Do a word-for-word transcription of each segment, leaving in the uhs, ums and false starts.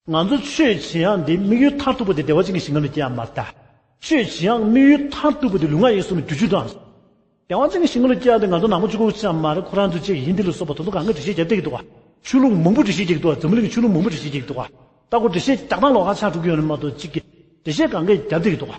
ང་ཚོ་ཆོས་བྱེད་ཡག་འདི་དམིགས་ཡུལ་མཐར་ཐུག་པ་དེ་བདེ་བ་ཅན་གྱི་ཞིང་ཁམས་ལ་སྐྱེལ་ཡག་མ་རེད་ད། ཆོས་བྱེད་ཡག་དམིགས་ཡུལ་མཐར་ཐུག་པ་དེ་ལུས་ངག་ཡིད་གསུམ་ལ་བསྒྱུར་བཅོས་གཏོང་ཡག་བདེ་བ་ཅན་གྱི་ཞིང་ཁམས་ལ་སྐྱེལ་ཡག་དེ་ང་ཚོ་ནང་པ་གཅིག་པོ་ཅང་མ་རེད། ཁོ་རང་ཚོ་གཅིག་ཧིན་དི་ལ་སོགས་པ་དེ་ཚོ་གང་ག་འགྲེལ་བཤད་རྒྱབ་བསྡད་ཀྱི་འདུག་ག། ཆོས་ལུགས་མང་པོ་འགྲེལ་བཤད་རྒྱག་གི་འདུག་ག། འཛམ་བུ་གླིང་གི་ཆོས་ལུགས་མང་པོ་འགྲེལ་བཤད་རྒྱག་གི་འདུག་ག། ད་ཁོ་འགྲེལ་བཤད་རྒྱག་སྟངས་ལོགས་ཀ་ཆགས་འགྲོ་གི་ཡོད་ནི་མ་གཏོགས་གཅིག་གི་འགྲེལ་བཤད་གང་ག་རྒྱབ་བསྡད་ཀྱི་འདུག་ག།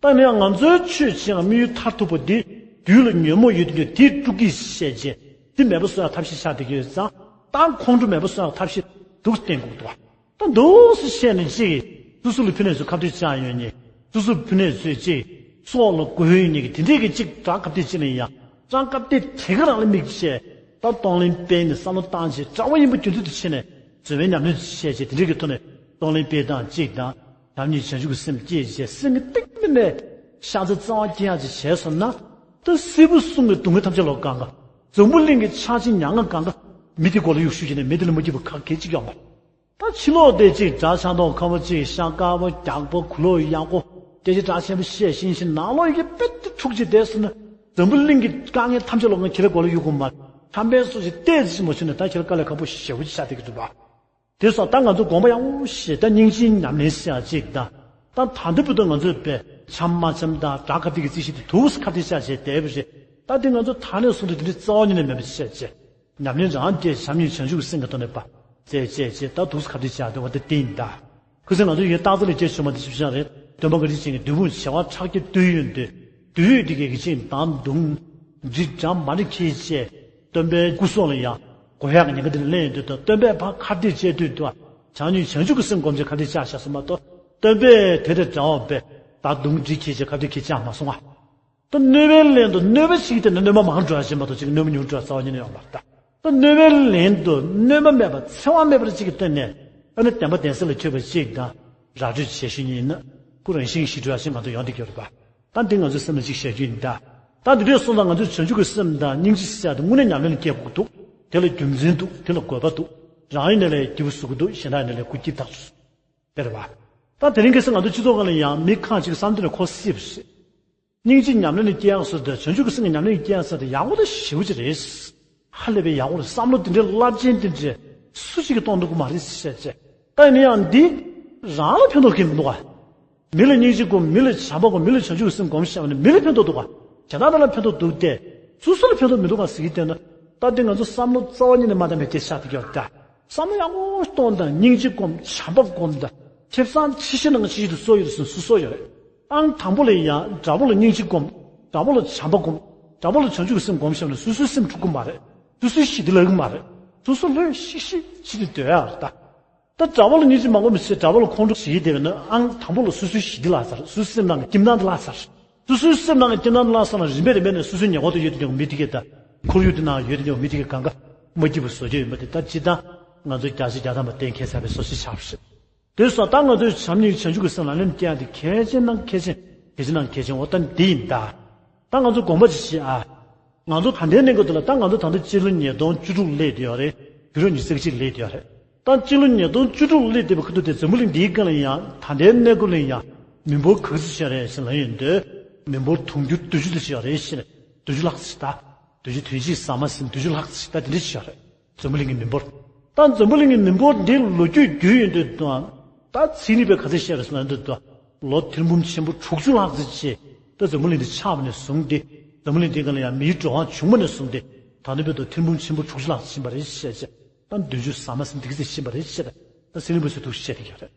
ད་ནི་ཡང་ང་ཚོའི་ཆོས་བྱེད་ཡག་དམིགས་ཡུལ་མཐར་ཐུག་པ་འདི་རྒྱུད་ལ་ཉོན་མོངས་ཡོད་དུས་ཀྱང་དེ་དཀྲུག་གི་བཤད་བྱས། དེ་མེད་པ་བཟོ་ཡག་ཐབས་ཤེས་ཆགས་བསྡད་ཀྱི་ཡོད་ཙང་། ད་ཁོང་ཁྲོ་མེད་པ་བཟོ་ཡག་ཐབས་ཤེས་འདུག་བསྟན་དགོས་འདུག་ག། ད་འདུག་སེ་བཤད་ནས་གཅིག་སོ་སོ་ལ་ཕུ་ནས་ཚོས་ཁ་གཏད་བཅག་ཡོད་ནི། སོ་སོ་ཕུ་ནས་ཚོས་གཅིག་སྲོག་ལ་རྒོལ་ཡོད་ནི་གི་དེ་འདྲས་ཀྱི་གཅིག་དགྲ་ཁ་གཏད་གཅིག་ལ་ཡང་ཅང་ཁ་གཏད་དེ་ག་རང་ལ་དམིགས་བྱས། ད་གཏོང་ལེན་སྤེལ་ནས་བསམ་བློ་བཏང་བྱས་དགྲ་བོ་ཡིན་པ་རྒྱུ་མཚན་དུ་བྱས་ནས་འཛོལ་བའི་ཉམས་ལེན་བྱས་བྱས་དེ་འདྲས་ཀྱི་ཐོག་ནས་གཏོང་ལེན་སྤེལ་སྟངས་གཅིག་དང་། བྱམས་སྙིང་བྱང་ཆུབ་ཀྱི་སེམས་བསྐྱེད་བྱས་སེམས་ཀྱི་གཏིང་མ་ནས་ཤ་ཚ་རྩ་བ་སྐྱེ་ཡག་ཅིག་བྱས་སོང་ན། ད་སྲིད་པ་གསུམ་གྱི་སྡུག་བསྔལ་ཐམས་ཅད་ལོག་གང་ག། འཛམ་བུ་གླིང་གི་ཆགས་ཞེན་མྱ་ངན་གང་ག། མི་དེ་མགོ་ལ་གཡུག་ཞུ་བྱས་ནས་མི་དེ་ལ་མ་སྐྱིད་པ་ག་གེ་གཅིག་ཡོང་མ་རེད། ད་ཕྱི་ལོགས་དེ་གཅིག་དགྲ་ཆང་འཐུང་ཁ་བ་གཅིག་ཤ་དཀར་པོ་རྒྱགས་པ་གུ་ལོག་ཡག་པོ་སྐད་ཆ་འདྲ་ཆེན་པོ་བཤད་ཤེས་ཤིང་ནང་ལོགས་ཡི་གེ་དཔེ་དེ་འཁྲུག་ཅིག་བསྡད་སོང་ན། འཛམ་བུ་གླིང་གི་དཀའ་ངལ་ཐམས་ཅད་ལོག་ང་ཁྱེད་ལ་མགོ་ལ་གཡུག་དགོས་མ་རེད། ཁྲམ་པའི་སོ་ཞིག་བལྟས་ཅིག་མ་བྱུང་ན་ད་ཁྱེད་ལ་དཀའ་ལས་ཁག་པོ་ཞེ་པོ་ཅིག་ཆགས་བསྡད་ཀྱི་འདུག་བ། དེ་སོང་ད་ང་ཚོ་དགོངས་པ་ཡག་པོ་བཞེས། ད་སྙིང་རྗེའི་ཉམས་ལེན་ཟེར་ཡག་ཅིག་དང་། ད་ད་ལྟ་བར་དུ་ང་ཚོས་དཔེ་འཆམ་མ་འཆམ་དང་དགྲ་ཁ་གཏད་ཀྱི་རྩིས་གཞི་དེ་འདུག་སེ་ཁ་གཏད་བཅག་བྱས་བསྡད་པ་རེད། ད་དེ་ང་ཚོ་ད་ནས་བཟུང་སྟེ་དེ་འདྲའི་རྩ་བ་ཉིད་ནས་མེད་པ་བྱས་བྱས། ཉམས་ལེན་རང་བྱས་བྱམས་སྙིང་བྱང་ཆུབ་ཀྱི་སེམས་ཀྱི་ཐོག་ནས་པ། བྱས་བྱས་བྱས་ད་འདུག་སེ་ཁ་གཏད་བཅག་བསྡད་པ་དེ་དེ་ཡིན་ད། ཁུ་སིམ་ང་ཚོ་ཡིན་རྟག་ཏུ་ལས་སྐྱེས་བྱུང་བ་དེ་ཆུ་བྱང་རེད། སྟོན་པ་བཀའ་དྲིན་ཅན་གྱི་བདུད་དཔུང་བྱེ་བ་ཕྲག་བརྒྱ་བཏུལ་ཡོང་དུས། བདུད་འདི་གའི་གི་ཅིག་མདང་དུང་། འདྲི་འདྲ་མ་འདྲ་ཁྱེར་བྱས། སྟོན་པའི་སྐུ་སྲོག་ལ་ཡང་གོ་ཡག་གི་ཉེན་ཁ་དེ་ལ་སླེབས་ཡོང་དུས་དང་། སྟོན་པས་ཕར་ཁ་གཏད་བཅག་དུས་དང་། བྱམས་སྙིང་བྱང་ཆུབ་ཀྱི་སེམས་བསྒོམ་བྱས་ཁ་གཏད་བཅག་བཞག་སོང་མ་གཏོགས། སྟོན་པས་དེ་དང་འདྲ་བ་བས་ད་དུང་འདྲི་ཁྱེར་བྱས་ཁ་གཏད་ཁྱེར་བཅག་མ་སོང་བ། ད་གནོད་པའི་ལན་དུ་གནོད་པ་ཞིག་སྟེར་ན་གནོད་པ་མང་དུ་འགྲོ་བ་ཞིག་མ་གཏོགས་ཅིག་གནོད་པ་ཉུང་དུ་འགྲོ་བ་རྩ་བ་ཉིད་ནས་ཡོང་མ་རེད་ད། ད་གནོད་པའི་ལན་དུ་གནོད་པ་མེད་པ་འཚེ་བ་མེད་པར་ཅིག་གི་སྟེང་ནས། ཨ་ནི་བདེན་པ་བདེན་གསལ་ལ་ཁྱབ་པ་ཅིག་དང་ར་སྤྲོད་བྱེད་ཤེས་མཁན་ཡིན་ན། ཁོ་རང་བཞིན་ཞི་འགྲོ་བ་ཞིག་མ་གཏོགས་ཡོང་བསྡད་ཀྱི་ཡོད་རེད་པ། ད་འདི་ང་ཚོའི་སེམས་ལ་ཅིག་བཞག་རྒྱུ་ཡིན་ད། ད་འདི་འདྲས་སོང་ཙང་ང་ཚོའི་བྱང་ཆུབ་ཀྱི་སེམས་དང་སྙིང་རྗེ་ཟེར་ཡག་དེ་དངོས་གནས་ཉམས་ལེན་ལ་སྐྱེ་དགོས་འདུག་དེ་ལ་རྒྱུ་མཚན་འདུག་དེ་ལ་དགོས་པ་འདུག་རང་ཡིན་ནའི་ལས་སྐྱིད་པོ་བཟོ་གི་འདུག་གཞན་དག་ཡིན་ནའི་ལས་སྐུ་སྐྱིད་ཐག་ཆོད། དེ་རེད་བ། ད་དེ་རིང་ཁ་སང་ང་ཚོ་སྤྱི་ཚོགས་སྒང་ལ་ཡང་མི་ཁག་ཅིག་བསམ་དོན་ལ་ཁོ་སྲིད་པ་ཞིག་སྙིང་རྗེ་ཉམས་ལེན་ལ་སྐྱེ་ཡག་སྲོལ་དང་བྱང་ཆུབ་ཀྱི་སེམས་ཀྱི་ཉམས་ལེན་ལ་སྐྱེ་ཡག་སྲོལ་དེ་ཡག་པོ་དང་ཞེ་པོ་ཅིག་རེད། ཧ་ལས་པའི་ཡག་པོ་རེད། བསམ་བློ་དེ་འདྲའི་རླབས་ཆེན་དེ་འདྲ་སུ་གཅིག་གིས་གཏོང་ཐུབ་ཀྱི་མ་རེད་ཟེར་བྱས། ད་ཡིན་ན་ཡང་འདི་རང་ལ་ཕན་ཐོགས་ཀྱི་མི་འདུག་ག་མི་ལ་སྙིང་རྗེ་སྒོམ། མི་ལ་བྱམས་པ་སྒོམ། མི་ལ་བྱང་ཆུབ་ཀྱི་སེམས་སྒོམ་བྱས་པ་ནི་མི་ལ་ཕན་ཐོགས་འདུག་ག་གཞན་དག་ལ་ཕན་ཐོགས་འདུག་སྟེ། སོ་སོ་ལ་ཕན་ཐོགས་མི་འདུག་ག་ཟེར་གྱི་བསྡད་ན། ད་འདི་ང་ཚོ་བསམ་བློ་རྩ་བ་ཉིད་ནས་མ་བཏང་བའི་སྐད་ཆ་དེ་ཡོད་ད། བསམ་བློ་ཡག་པོ་གཏོང་དང་། སྙིང་རྗེ་སྒོམ། བྱམས་པ་སྒོམ་དང་། ཁེ་བཟང་ཆེ་ཤོས་ནང་ཆེ་ཤོས་དེ་སུ་ཡོད་ཟེར་ན་སོ་སོ་ཡོད་རེད། ཨང་དང་པོ་ལ་ཡང་དགྲ་བོ་ལ་སྙིང་རྗེ་སྒོམ། དགྲ་བོ་ལ་བྱམས་པ་སྒོམ། དགྲ་བོ་ལ་བྱང་ཆུབ་ཀྱི་སེམས་སྒོམ་བཞག་ན་སོ་སོའི་སེམས་འཁྲུག་གི་མ་རེད། སོ་སོའི་ཞི་བདེ་བརླག་གི་མ་རེད། སོ་སོ་ལྷོད་ཤིག་ཤིག་བྱས་ཏེ་སྡོད་ཡག་རེད་ད། ད་དགྲ་བོ་ལ་སྙིང་རྗེ་མ་སྒོམ་པ་བྱས། དགྲ་བོ་ལ་ཁོང་ཁྲོ་བྱེད་ཀྱི་བསྡད་པ་ན། ཨང་དང་པོ་ལ་སོ་སོའི་ཞི་བདེ་བརླག་ཚར། སོ་སོའི་སེམས་ནང་གི་ཁེ་བཟང་དེ་བརླག་ཚར། སོ་སོའི་སེམས་ནང་གི་ཁེ་བཟང་དེ་བརླག་སོང་ན་རིམ་པས་རིམ་པས་ནས་སོ་སོའི་ཉེ་འཁོར་དུ་ཡོད་དུ་ཡོང་མི་དེ་གས་དང་། ཁོར་ཡུག་དེ་ནང་ཡོད་དུ་ཡོང་མི་དེ་གས་གང་ག་མ་སྐྱིད་པ་བཟོ་རྒྱུ་ཡོད་པ་དེ། ད་སྤྱིར་བཏང་ང་ཚོ་བརྒྱ་ཆ་བརྒྱ་ཐམ་པ་གཏན་འཁེལ་ཚར་བའི་བཟོ་ཞིག་ཆགས་པ་རེད། དེ་སོང་ཙང་ད་ང་ཚོས་བྱམས་སྙིང་བྱང་ཆུབ་ཀྱི་སེམས་ལག་ལེན་སྐྱེལ་ཡག་དེ་གལ་ཆེན་ནང་གལ་ཆེན། གལ་ཆེན་ནང་གལ་ཆེན། འོ་ད་འདི་ཡིན་ད། ད་ང་ཚོ་དགོངས་པ་ཅིག་བཞེས་ཨ། ང་ཚོ་ད་ལྟའི་གནས་སྐབས་འདི་ལ། ད་ང་ཚོ་ད་ལྟ་སྤྱི་ལོ་ཉིས་སྟོང་བཅུ་དྲུག་སླེབས་བསྡད་ཡོད་རེད། དུས་རབས་ཉི་ཤུ་རྩ་གཅིག་སླེབས་བསྡད་ཡོད་རེད། ད་སྤྱི་ལོ་ཉིས་སྟོང་བཅུ་དྲུག་སླེབས་བསྡད་པའི་ཁ་ཐུག་དེ་འཛམ་བུ་གླིང་འདིའི་སྒང་ལ་ཡང་། ད་ལྟའི་གནས་སྐབས་ལ་ཡང་མི་འབོར་ག་ཚོད་ཅིག་རེད་ཟེར་ལབ་ཡོང་དུས། མི་འབོར་དུང་ཕྱུར་བདུན་ཅུ་དེ་ཅིག་ཡོད་རེད་ཟེར། བདུན་ཅུ་ལྷག་ཙམ་ད། བདུན་ཅུ་དོན་གཅིག་ཟ་མ་ཟིན་བདུན་ཅུ་ལྷག་ཙམ་ད་དེ་འདྲ་ཅིག་ཡོད་རེད། འཛམ་བུ་གླིང་གི་མི་འབོར། ད་འཛམ་བུ་གླིང་གི་མི་འབོར་འདི་ལོ་རྒྱུས་བརྒྱུད་ཡོང་དུས་དང་། ད་ཚན་རིག་པས་ག་ཚོད་བཤད་རེད་ཟེར་ན། འདི་ད་ལོ་ཐེར་འབུམ་ཆེན་པོ་དྲུག་ཅུ་ལྷག་ཙམ་ཅིག་ད་འཛམ་བུ་གླིང་འདི་ཆགས་པ་ནས་བཟུང་སྟེ། འཛམ་བུ་གླིང་འདིའི་སྒང་ལ་ཡང་མིའི་འགྲོ་བ་བྱུང་བ་ནས་བཟུང་སྟེ། ད་ལྟ་བར་དུ་ཐེར་འབུམ་ཆེན་པོ་དྲུག་ཅུ་ལྷག་ཙམ་ཕྱིན་པ་རེད་བཤད་བྱས། ད་བདུན་ཅུ་ཟ་མ་ཟིན་འདི་ག་ཚོད་ཕྱིན་པ་རེད་བཤད། ད་ཚན་རིག་པས་ཚོད་ཐུག་བཤད་བསྡད་ཀྱི་ཡོད་རེད།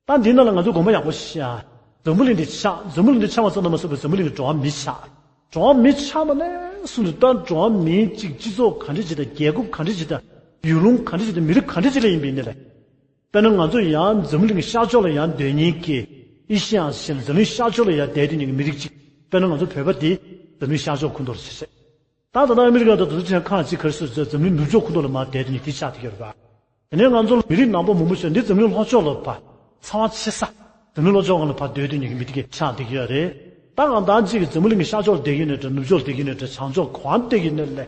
ད་འདི་ནང་ལ་ང་ཚོ་དགོངས་པ་ཡག་པོ་བཞེས་ཨ། འཛམ་བུ་གླིང་འདི་ཆགས། འཛམ་བུ་གླིང་འདི་ཆགས་པ་ཙམ་དུ་མ་ཟད་པར་འཛམ་བུ་གླིང་གི་འགྲོ་བ་མི་ཆགས། འགྲོ་བ་མི་ཆགས་པ་ནས་བཟུང་སྟེ། ད་འགྲོ་བ་མིའི་གཅིག་སྤྱི་ཚོགས་ག་འདྲ་ཅིག་དང་། རྒྱལ་ཁབ་ག་འདྲ་ཅིག་དང་། ཡུལ་ལུང་ག་འདྲ་ཅིག་དང་། མི་རིགས་ག་འདྲ་ཅིག་ལ་ཡིན་པ་ཡིན་ནའི་ལས། དཔེར་ན་ང་ཚོ་ཡང་འཛམ་བུ་གླིང་གི་ཤར་ཕྱོགས་ལ་ཡང་སྡོད་མཁན་གྱི། ཨེ་ཤི་ཡ་ཟེར་ནས་འཛམ་གླིང་ཤར་ཕྱོགས་ལ་ཡང་བསྡད་སྡོད་མཁན་གྱི་མི་རིགས་གཅིག། དཔེར་ན་ང་ཚོ་བོད་པ་འདི་འཛམ་གླིང་ཤར་ཕྱོགས་ཁོངས་གཏོགས་ལ་བྱེད་སྲིད། ད་ད་ལྟ་ཨ་མི་རི་ཀ་དང་དེ་ཚོ་ཆེན་ཁག་ཅིག་ག་རེ་ཟེར་ཟེར། འཛམ་གླིང་ནུབ་ཕྱོགས་ཁོངས་གཏོགས་ལ་མར་བསྡད་དེ་ནི་དེ་ཆགས་བསྡད་ཀྱི་ཡོད་རེད་པ། དེ་ནས་ང་ཚོ་མི་རིགས་ནག་པོ་མང་པོ་ཞིག་འདི་འཛམ་གླིང་ལྷོ་ཕྱོགས་ལ་ཕར། ཚ་བ་ཆེ་ས། འཛམ་གླིང་ལྷོ་ཕྱོགས་སྒང་ལ་ཕར་སྡོད་དེ་ནི་མི་དེ་གས་ཆགས་བསྡད་ཀྱི་ཡོད་རེད། ད་གང་ལྟར་ཅིག་གིས་འཛམ་བུ་གླིང་གི་ཤར་ཕྱོགས་ལ་བསྡད་ཀྱི་ཡོད་ནའི་འདྲ། ནུབ་ཕྱོགས་ལ་བསྡད་ཀྱི་ཡོད་ནའི་འདྲ། བྱང་ཕྱོགས་གང་བསྡད་ཀྱི་ཡོད་ནའི་ལས།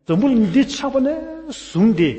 འཛམ་བུ་གླིང་འདི་ཆགས་པ་ནས་བཟུང་སྟེ།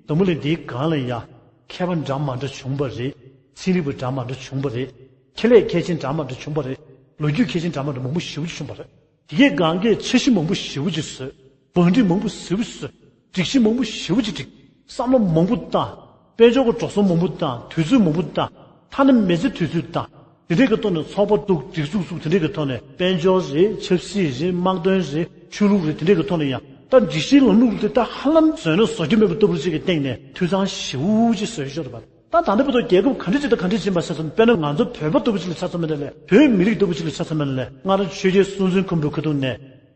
འཛམ་བུ་གླིང་འདིའི་སྒང་ལ་ཡང་མཁས་པ་འདྲ་མ་འདྲ་བྱུང་བ་རེད། ཚན་རིག་པ་འདྲ་མ་འདྲ་བྱུང་བ་རེད། ཁེ་ལས་མཁས་ཅན་འདྲ་མ་འདྲ་བྱུང་བ་རེད། ལོ་རྒྱུས་མཁས་ཅན་འདྲ་མ་འདྲ་མང་པོ་ཞེ་པོ་ཅིག་བྱུང་བ་རེད། དེ་གའི་སྒང་གས་འཆར་གཞི་མང་པོ་ཞེ་པོ་ཅིག་བཟོས། བང་སྒྲིག་མང་པོ་ཞེ་པོ་ཅིག་བཟོས། སྒྲིག་གཞི་མང་པོ་ཞེ་པོ་ཅིག་བསྒྲིགས། བསམ་བློ་མང་པོ་བཏང་། དཔལ་འབྱོར་གྱི་འགྲོ་སོང་མང་པོ་བཏང་། དུས་ཚོད་མང་པོ་བཏང་། ཐ་ན་མི་ཚེ་དུས་ཚོད་བཏང་། དེ་འདྲའི་གི་ཐོག་ནས་ཚོགས་པ་བཙུགས། སྒྲིག་འཛུགས་བཙུགས། དེ་འདྲའི་གི་ཐོག་ནས་དཔལ་འབྱོར་རེད། ཆབ་སྲིད་རེད། དམག་དོན་རེད། ཆོས་ལུགས་རེད། དེ་འདྲའི་གི་ཐོག་ནས་ཡང་ད་སྒྲིག་གཞིའི་ལམ་ལུགས་དེ་ད་ཧ་ལམ་བཟོས་ན་བཟོ་རྒྱུ་མེད་པ་ལྟ་བུ་ཅིག་གི་སྟེང་ནས་འཐུས་ཚང་ཞེ་པོ་ཅིག་བཟོས་ཤོར་བ། ད་ད་ལྟ་བར་དུ་རྒྱལ་ཁབ་ག་འདྲ་ཅིག་དང་ག་འདྲ་ཅིག་ཡིན་པ་ཆ་ཚང་། དཔེར་ན་ང་ཚོ་བོད་པ་ལྟ་བུ་ཅིག་ལ་ཆ་ཚང་མ་ནས་ལས། བོད་མི་རིགས་ལྟ་བུ་ཅིག་ལ་ཆ་ཚང་མ་ནས་ལས། སྔར་ཆོས་རྒྱལ་སྲོང་བཙན་སྒམ་པོའི་ཁ་ཐུག་ནས་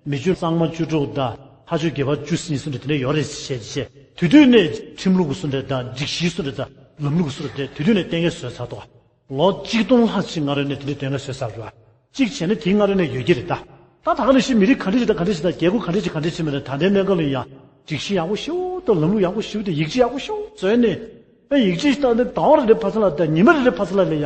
མི་ཆོས་གཙང་མ་བཅུ་དྲུག་དང་ལྷ་ཆོས་དགེ་བ་བཅུ་གསུམ་དེ་འདྲ་ཡོད་རེད་བྱས་བྱས། དེ་དུས་ནས་ཁྲིམས་ལུགས་ཀྱི་སུ་འདྲ་དང་། སྒྲིག་གཞིའི་སུ་འདྲ་དང་། ལམ་ལུགས་སུ་འདྲ་དེ་དུས་ནས་གཏན་འཁེལ་བཟོས་ཚར་འདུག་ལོ་གཅིག་སྟོང་ལྷག་ཅིག་སྔ་རོལ་ནས་དེ་འདྲའི་གཏན་འཁེལ་བཟོས་ཚར་འདུག་གཅིག་བྱས་ན་དེའི་སྔ་རོལ་ནས་ཡོད་ཀྱི་རེད་ད། ད་ད་ག་ནང་བཞིན་མི་རིགས་ག་འདྲ་ཞིག་དང་ག་འདྲ་ཞིག་དང་། རྒྱལ་ཁབ་ག་འདྲ་ཞིག་ག་འདྲ་ཞིག་མིན་ན། ད་ལྟའི་གནས་སྐབས་ལ་ཡང་སྒྲིག་གཞི་ཡག་པོ་ཞེ་པོ་དང་། ལམ་ལུགས་ཡག་པོ་ཞེ་པོ་དང་། ཡིག་ཆ་ཡག་པོ་ཞེ་པོ་བཟོས་ནས། ཨ། ཡིག་ཆ་ཞིག་བཏང་ནས་ཟླ་བ་རེ་རེ་བར་ཚ་ལ་དང་། ཉི་མ་རེ་རེ་བར་ཚ་ལ་ལ་ཡང་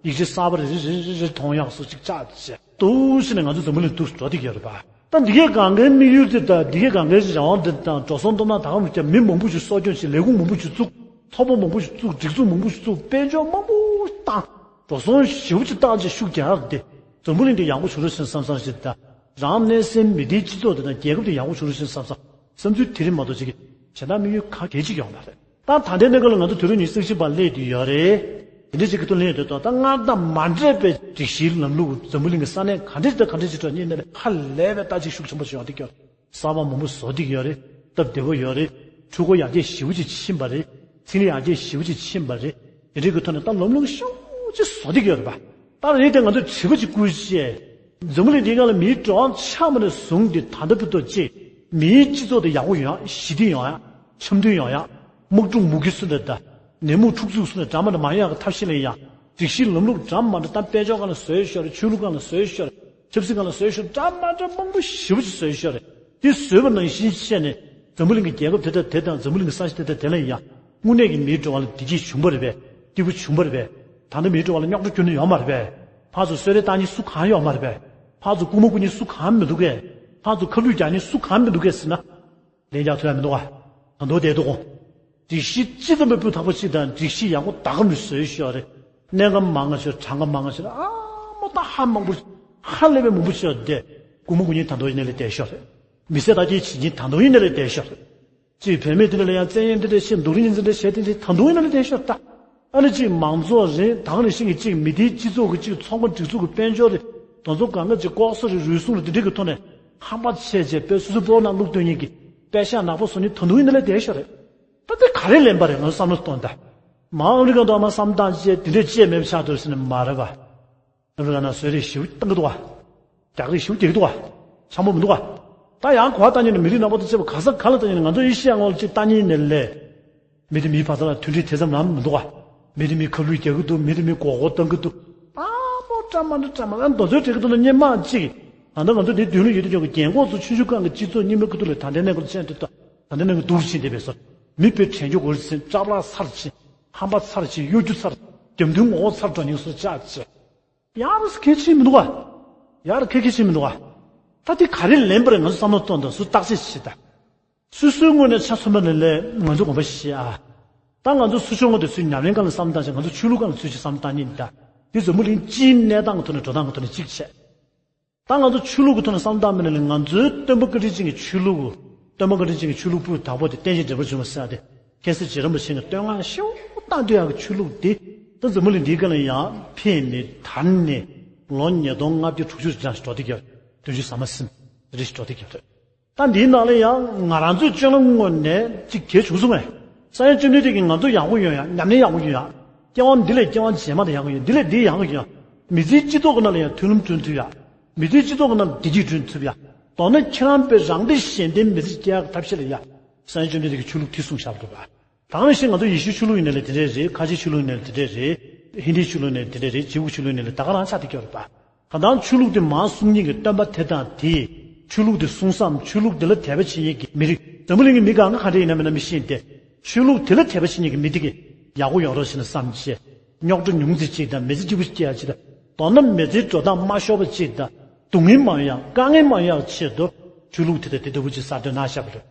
ཡིག་ཆ་གསར་པ་རེ་རེ་རེ་རེ་རེ་མཐོང་ཡག་སུ་གཅིག་ཆགས་བྱས། འདུག་སེ་ནས་ང་ཚོ་འཛམ་བུ་གླིང་འདུག་སེ་འགྲོ་བསྡད་ཀྱི་ཡོད་རེད་པ། ད་འདི་གའི་གང་གའི་དམིགས་ཡུལ་དེ་དང་། འདི་གའི་གང་གའི་རང་དབང་དེ་དང་། འགྲོ་སོང་བཏོན་གནང་དང་། མི་མང་པོ་ཞིག་གསོ་སྐྱོང་བྱེད། ལས་ཁུངས་མང་པོ་ཞིག་བཙུགས། ཚོགས་པ་མང་པོ་ཞིག་བཙུགས། སྒྲིག་འཛུགས་མང་པོ་ཞིག་བཙུགས། དཔལ་འབྱོར་མང་པོ་བཏང་། འགྲོ་སོང་ཞེ་པོ་ཅིག་བཏང་བྱས་ཤུགས་རྒྱག་ཡག་དེ། འཛམ་བུ་གླིང་འདི་ཡག་པོ་བྱུང་རོགས་ཞེས་བསམ་བསམ་ཞིག་དང་། རང་གནས་སའི་མི་སྡེའི་སྤྱི་ཚོགས་དེ་དང་རྒྱལ་ཁབ་དེ་ཡག་པོ་བྱུང་རོགས་ཞེས་བསམ་བསམ། བསམ་ཚུལ་དེ་རིགས་མ་གཏོགས་ཅིག་གི་གཞན་དག་དམིགས་ཡུལ་གང་གལ་ཅིག་ཡོད་མ་རེད། ད་ད་ལྟའི་གནས་སྐབས་ལ་ང་ཚོ་དུས་རབས་ཉི་ཤུ་རྩ་གཅིག་པ་སླེབས་བསྡད་ཡོད་རེད། དེ་འདྲ་ཅིག་གི་ཐོག་སླེབས་ཡོད་དུས། ད་སྔར་དང་མ་འདྲེས་པའི་སྒྲིག་གཞིའི་ལམ་ལུགས་འཛམ་བུ་གླིང་གི་ས་གནས་ག་འདྲ་ཅིག་དང་ག་འདྲ་ཅིག་ཐོག་གཉིས་ནས་ཧ་ལས་པའི་ལྟ་ཅིག་ཤུགས་ཆེན་པོ་ཞིག་ཡོང་བསྡད་ཀྱི་ཡོད་རེད། གསར་པ་མང་པོ་བཟོ་བསྡད་ཀྱི་ཡོད་རེད། སྟབས་བདེ་པོ་ཡོད་རེད། འཕྲུལ་འཁོར་ཡར་རྒྱས་ཞེ་པོ་ཅིག་ཕྱིན་པ་རེད། ཚན་རིག་ཡར་རྒྱས་ཞེ་པོ་ཅིག་ཕྱིན་པ་རེད། དེ་འདྲའི་གི་ཐོག་ནས་ད་ལམ་ལུགས་ཤུགས་ཆེ་བཟོ་བསྡད་ཀྱི་ཡོད་རེད་པ། ད་རེད་དེ་ང་ཚོས་དྲི་བ་ཅིག་བསྐུར་བྱས། འཛམ་བུ་གླིང་འདིའི་སྒང་ལ་མིའི་འགྲོ་བ་ཆགས་པ་ནས་བཟུང་སྟེ་ད་ལྟ་བར་དུ་ཅིག་མིའི་སྤྱི་ཚོགས་དེ་ཡག་པོ་ཡོང་ཡག། ཞི་བདེ་ཡོང་ཡག། འཆམ་མཐུན་ཡོང་ཡག། དམག་འཁྲུག་མུ་གེ་སུ་འདྲ་དང་། ནད་མུག་འཁྲུག་རྩུབ་སུ་འདྲ་འདྲ་མ་འདྲ་མ་ཡོང་ཡག་གི་ཐབས་ཤེས་ལ་ཡང་། སྒྲིག་གཞི་ལམ་ལུགས་འདྲ་མ་འདྲ། ད་དཔལ་འབྱོར་སྒང་ལ་བཟོས་ཤོར་རེད། ཆོས་ལུགས་སྒང་ལ་བཟོས་ཤོར་རེད། ཆབ་སྲིད་སྒང་ལ་བཟོས་ཤོར། འདྲ་མ་འདྲ་མང་པོ་ཞེ་པོ་ཅིག་བཟོས་ཤོར་རེད། དེ་བཟོས་པ་ནང་བཞིན་བྱས་ནས་འཛམ་བུ་གླིང་གི་རྒྱལ་ཁབ་དེ་དང་དེ་དང་། འཛམ་བུ་གླིང་གི་ས་ཆ་དེ་དང་དེ་ལ་ཡང་དངོས་གནས་ཀྱི་མིའི་འགྲོ་བ་ལ་བདེ་སྐྱིད་བྱུང་བ་རེད་པས། སྐྱིད་པོ་བྱུང་བ་རེད་པས། ད་ལྟ་མིའི་འགྲོ་བ་ལ་རྙོག་དྲ་བསྐྱོན་མཁན་ཡོད་མ་རེད་པས། ཕར་ཚུར་གསོལ་རས་བཏང་མཁན་སུ་གང་ཡོད་མ་རེད་པས། ཕར་ཚུར་རྐུ་མ་རྐུ་མཁན་སུ་གང་མི་འདུག་གས། ཕར་ཚུར་ཁ་བསླུས་རྒྱག་མཁན་སུ་གང་མི་འདུག་གས་ཟེར་ན། ལན་རྒྱག་ཐུབ་ཡ་མི་འདུག་ག་ད་དུང་བསྡད་འདུག་གོ། སྒྲིག་གཞི་ཅི་ཙམ་པའི་སྤུས་དག་པོ་ཅིག་དང་། སྒྲིག་གཞི་ཡག་པོ་ད་ག་མི་བཟོས་ཤོར་རེད། གནད་འགག་མང་ང་ཤོར། གྲངས་ཀ་མང་ང་ཤོར། ཨ་མོ་ད་ཧ་མང་པོ། ཧ་ལས་པའི་མང་པོ་ཤོར་ཏེ། རྐུ་མ་རྐུ་མཁན་ད་དུང་ཡིན་ནའི་ལས་བསྡད་ཤོར་རེད། མི་བསད་རྟ་འཁྱེར་བྱེད་མཁན་ད་དུང་ཡིན་ནའི་ལས་བསྡད་ཤོར་རེད། ཅིག་བུད་མེད་དེ་འདྲ་ལ་ཡང་བཙན་གཡེམ་དེ་འདྲ་བྱས། སྡུག་རུས་གཉིས་འཛིན་འདྲ་བྱས། དེ་འདྲ་ད་དུང་ཡིན་ནའི་ལས་བསྡད་ཤོར་ད། ཨ་ནི་ཅིག་མང་ཚོགས་རེད། ད་ག་ནང་བཞིན་གྱི་ཅིག་མི་སྡེའི་སྤྱི་ཚོགས་ཀྱི་ཅིག་ཚོང་པ་སྒྲིག་འཛུགས་ཀྱི་དཔལ་འབྱོར་རེད། དེ་ཚོ་གང་ག་ཅིག་ལྐོག་ཟ་རེད། རུལ་སུངས་རེད། དེ་འདྲའི་གི་ཐོག་ནས་ཧམ་པ་ཆེ་བྱས་པས། སོ་སོའི་སྤོ་ནང་བླུགས་སྡོད་མཁན་གྱི་པད་ཤག་ནག་པོ་བཟོ་མཁན་ད་དུང་ཡིན་ནའི་ལས་བསྡད་ཤོར་རེད། ད་དེ་ག་རེ་ལན་པ་རེད། ང་ཚོ་བསམ་བློ་གཏོང་དང་། མ་ཨ་མི་རི་ཀ་དང་མ་བསམ་སྟངས་བཅས་དེ་འདྲས་བཅས་མེད་པ་ཆགས་འདུག་ཟེར་ནས་མ་རེད་པ། ཨ་མི་རི་ཀ་ནང་གསོལ་རས་ཞེ་པོ་བཏང་གི་འདུག་ག་རྒྱག་རེས་ཞེ་པོ་རྒྱག་གི་འདུག་ག་འཆམ་པོ་མི་འདུག་ག་ད་ཡང་གོ་བ་བཏང་ཉིན་ནས་མི་རིགས་རྣམ་པ་དང་བཅས་པ་ག་ས་ག་ལ་བཏང་ཉིན་ནས་ང་ཚོ་ཨེ་ཤེ་ཡ་ངོས་ལ་གཅིག་བལྟ་ཉིན་ནས་ལས། མི་དེ་མིའི་བར་ཐག་ལ་མཐུན་སྒྲིལ་དེ་ཙམ་ནམ་མི་འདུག་ག་མི་དེ་མིའི་ཁ་བསླུས་རྒྱག་གི་འདུག་མི་དེ་མིའི་མགོ་སྐོར་བཏང་གི་འདུག་ཨ་མོ་འདྲ་མ་འདྲ་འདྲ་མ་འདྲ། མདོ་ཚོད་བྲིས་གི་འདུག་ན་སྔོན་མ་གཅིག་ད་ལྟ་ང་ཚོ་འདིའི་མདུན་ལ་ཡོད་དུས་ཀྱང་རྒན་གོག་ཚོ་ཆུང་ཆུང་སྒང་གི་སྤྱི་ཚོགས་རྙིང་པའི་ཁ་ཐུག་ལ་ད་ལྟའི་གནས་སྐབས་ཅན་དུ་ད་ད་ལྟའི་གནས་སྐབས་སྡུག་ཕྱིན་བསྡད་པའི་སོ། མི་དཔེ་དྲན་རྒྱུ་འོར་ཕྱིན། སྐྲག་པ་ཚར་ཕྱིན། ཧམ་པ་ཚར་ཕྱིན། གཡོ་སྒྱུ་ཚར། རྒྱབ་མདུན་ངོ་བོ་ཚར་འགྲོ་མཁན་སོ་ཆགས་ཆེ། ཡར་གལ་ཆེ་མི་འདུག་ག་ཡར་གལ་གལ་ཆེ་མི་འདུག་ག་ད་དེ་ག་རེ་ལན་པ་རེད། ང་ཚོ་བསམ་བློ་གཏོང་དང་། སུ་བརྟག་དཔྱད་བྱེད་དང་། སོ་སོའི་ངོས་ནས་ཆ་མཚོན་པ་ནས་ལས་ང་ཚོ་དགོངས་པ་བཞེས་ཨ། ད་ང་ཚོ་སུ་ཆུང་ངུ་དེ་ཚོའི་ཉམས་ལེན་སྒང་ལ་བསམ་བློ་བཏང་བྱས། ང་ཚོ་ཆོས་ལུགས་སྒང་ལ་ཚུད་ཅིག་བསམ་བློ་བཏང་ཉིན་ད། འདི་འཛམ་བུ་གླིང་སྤྱིའི་གནས་སྟངས་ཀྱི་ཐོག་ནས་འགྲོ་སྟངས་ཀྱི་ཐོག་ནས་གཅིག་བྱས། ད་ང་ཚོ་ཆོས་ལུགས་ཀྱི་ཐོག་ནས་བསམ་བློ་བཏང་མིན་ལས། ང་ཚོའི་སྟོན་པ་བཀའ་དྲིན་ཅན་གྱི་ཆོས་ལུགས། སྟོན་པ་བཀའ་དྲིན་ཅན་གྱི་ཆོས་ལུགས་སྤུས་དག་པོ་དེ་བསྟན་བཅོས་འབྲས་བུ་འབྱུང་བ་ཟེར་ཡ་དེ། མཁན་ཟུར་རྗེ་རིན་པོ་ཆེ་གིས་བསྟོད་བསྔགས་ཞེ་པོ་བཏང་སྡོད་ཡག་གི་ཆོས་ལུགས་འདི། ད་འཛམ་བུ་གླིང་འདིའི་སྒང་ལ་ཡང་ཕེབས་ནས་དར་ནས་ལོ་ཉིས་སྟོང་ལྔ་བརྒྱ་དྲུག་ཅུ་རེ་འགྲོ་བསྡད་ཀྱི་ཡོད། བདུན་ཅུ་ཟ་མ་ཟིན་རེ་འགྲོ་བསྡད་ཀྱི་ཡོད། ད་འདིའི་ནང་ལ་ཡང་ང་རང་ཚོའི་སྤྱོད་ལམ་ངོས་ནས་ཅིག་གལ་ཆེ་ཤོས་ངས། སངས་རྒྱས་བཅོམ་ལྡན་འདས་ཀྱིས་ང་ཚོ་ཡག་པོ་ཡོང་ཡག། ཉམས་ལེན་ཡག་པོ་ཡོང་ཡག། སྐྱེ་བ་འདི་ལས་སྐྱེ་བ་རྗེས་མ་དེ་ཡག་པོ་ཡོང་། འདི་ལས་འདི་ཡག་པོ་ཡོང་ཡག། མི་ཚེའི་སྤྱི་ཚོགས་ཀྱི་ནང་ལ་ཡང་མཐུན་ལམ་བསྐྲུན་ཐུབ་ཡག། མི་ཚེའི་སྤྱི་ཚོགས་ཀྱི་ནང་བདེ་སྐྱིད་བསྐྲུན་ཐུབ་ཡག། མདོར་ན་ཁྱེད་རང་དཔེ་རང་བདེ་གཞན་བདེའི་མི་ཚེ་སྐྱེལ་ཡག་གི་ཐབས་ཤེས་ལ་ཡང་། སངས་རྒྱས་བཅོམ་ལྡན་འདས་ཀྱིས་ཆོས་ལུགས་དེ་གསུངས་བཞག་པ་རེད་པ། ད་ག་ནང་བཞིན་ང་ཚོ་ཡེ་ཤུའི་ཆོས་ལུགས་ཡིན་ནའི་ལས་དེ་འདྲས་རེད། ཁ་ཆེའི་ཆོས་ལུགས་ཡིན་ནའི་ལས་དེ་འདྲས་རེད། ཧིན་དིའི་ཆོས་ལུགས་ཡིན་ནའི་ལས་དེ་འདྲས་རེད། བྱེད་པོའི་ཆོས་ལུགས་ཡིན་ནའི་ལས་ད་ག་རང་ཆགས་བསྡད་ཀྱི་ཡོད་རེད་པ། གང་ལྟར་ཆོས་ལུགས་དེ་མར་གསུང་མཁན་གྱི་སྟོན་པ་དེ་དང་དེས། ཆོས་ལུགས་དེ་གསུང་མཚམས། ཆོས་ལུགས་དེ་ལ་དད་པ་བྱེད་མཁན་གྱི་མི་རིགས། འཛམ་བུ་གླིང་གི་མི་གང་ག་ག་འདྲ་ཡིན་ན་མིན་ན་མི་ཤེས་ཏེ། ཆོས་ལུགས་དེ་ལ་དད་པ་བྱེད་མཁན་གྱི་མི་དེ་གིས་ཡག་པོ་ཡོང་རོགས་བྱས་ན་བསམ་བྱས། རྙོག་དྲ་ཉུང་ཙམ་ཅིག་དང་། མི་ཚེ་སྐྱིད་པོ་ཞིག་སྐྱེལ་ཡག་ཅིག་དང་། མདོར་ན་མི་ཚེའི་འགྲོ་སྟངས་མ་ཤོར་བ་ཅིག་དང་། སྡུག་བསྔལ་མ་ཡོང་ཡག། དཀའ་ངལ་མ་ཡོང་ཡག་ཆེད་དུ་ཆོས་ལུགས་དེ་དང་དེ་ལྟ་བུ་ཅིག་གསར་གཏོད་གནང་བཞག་པ་རེད།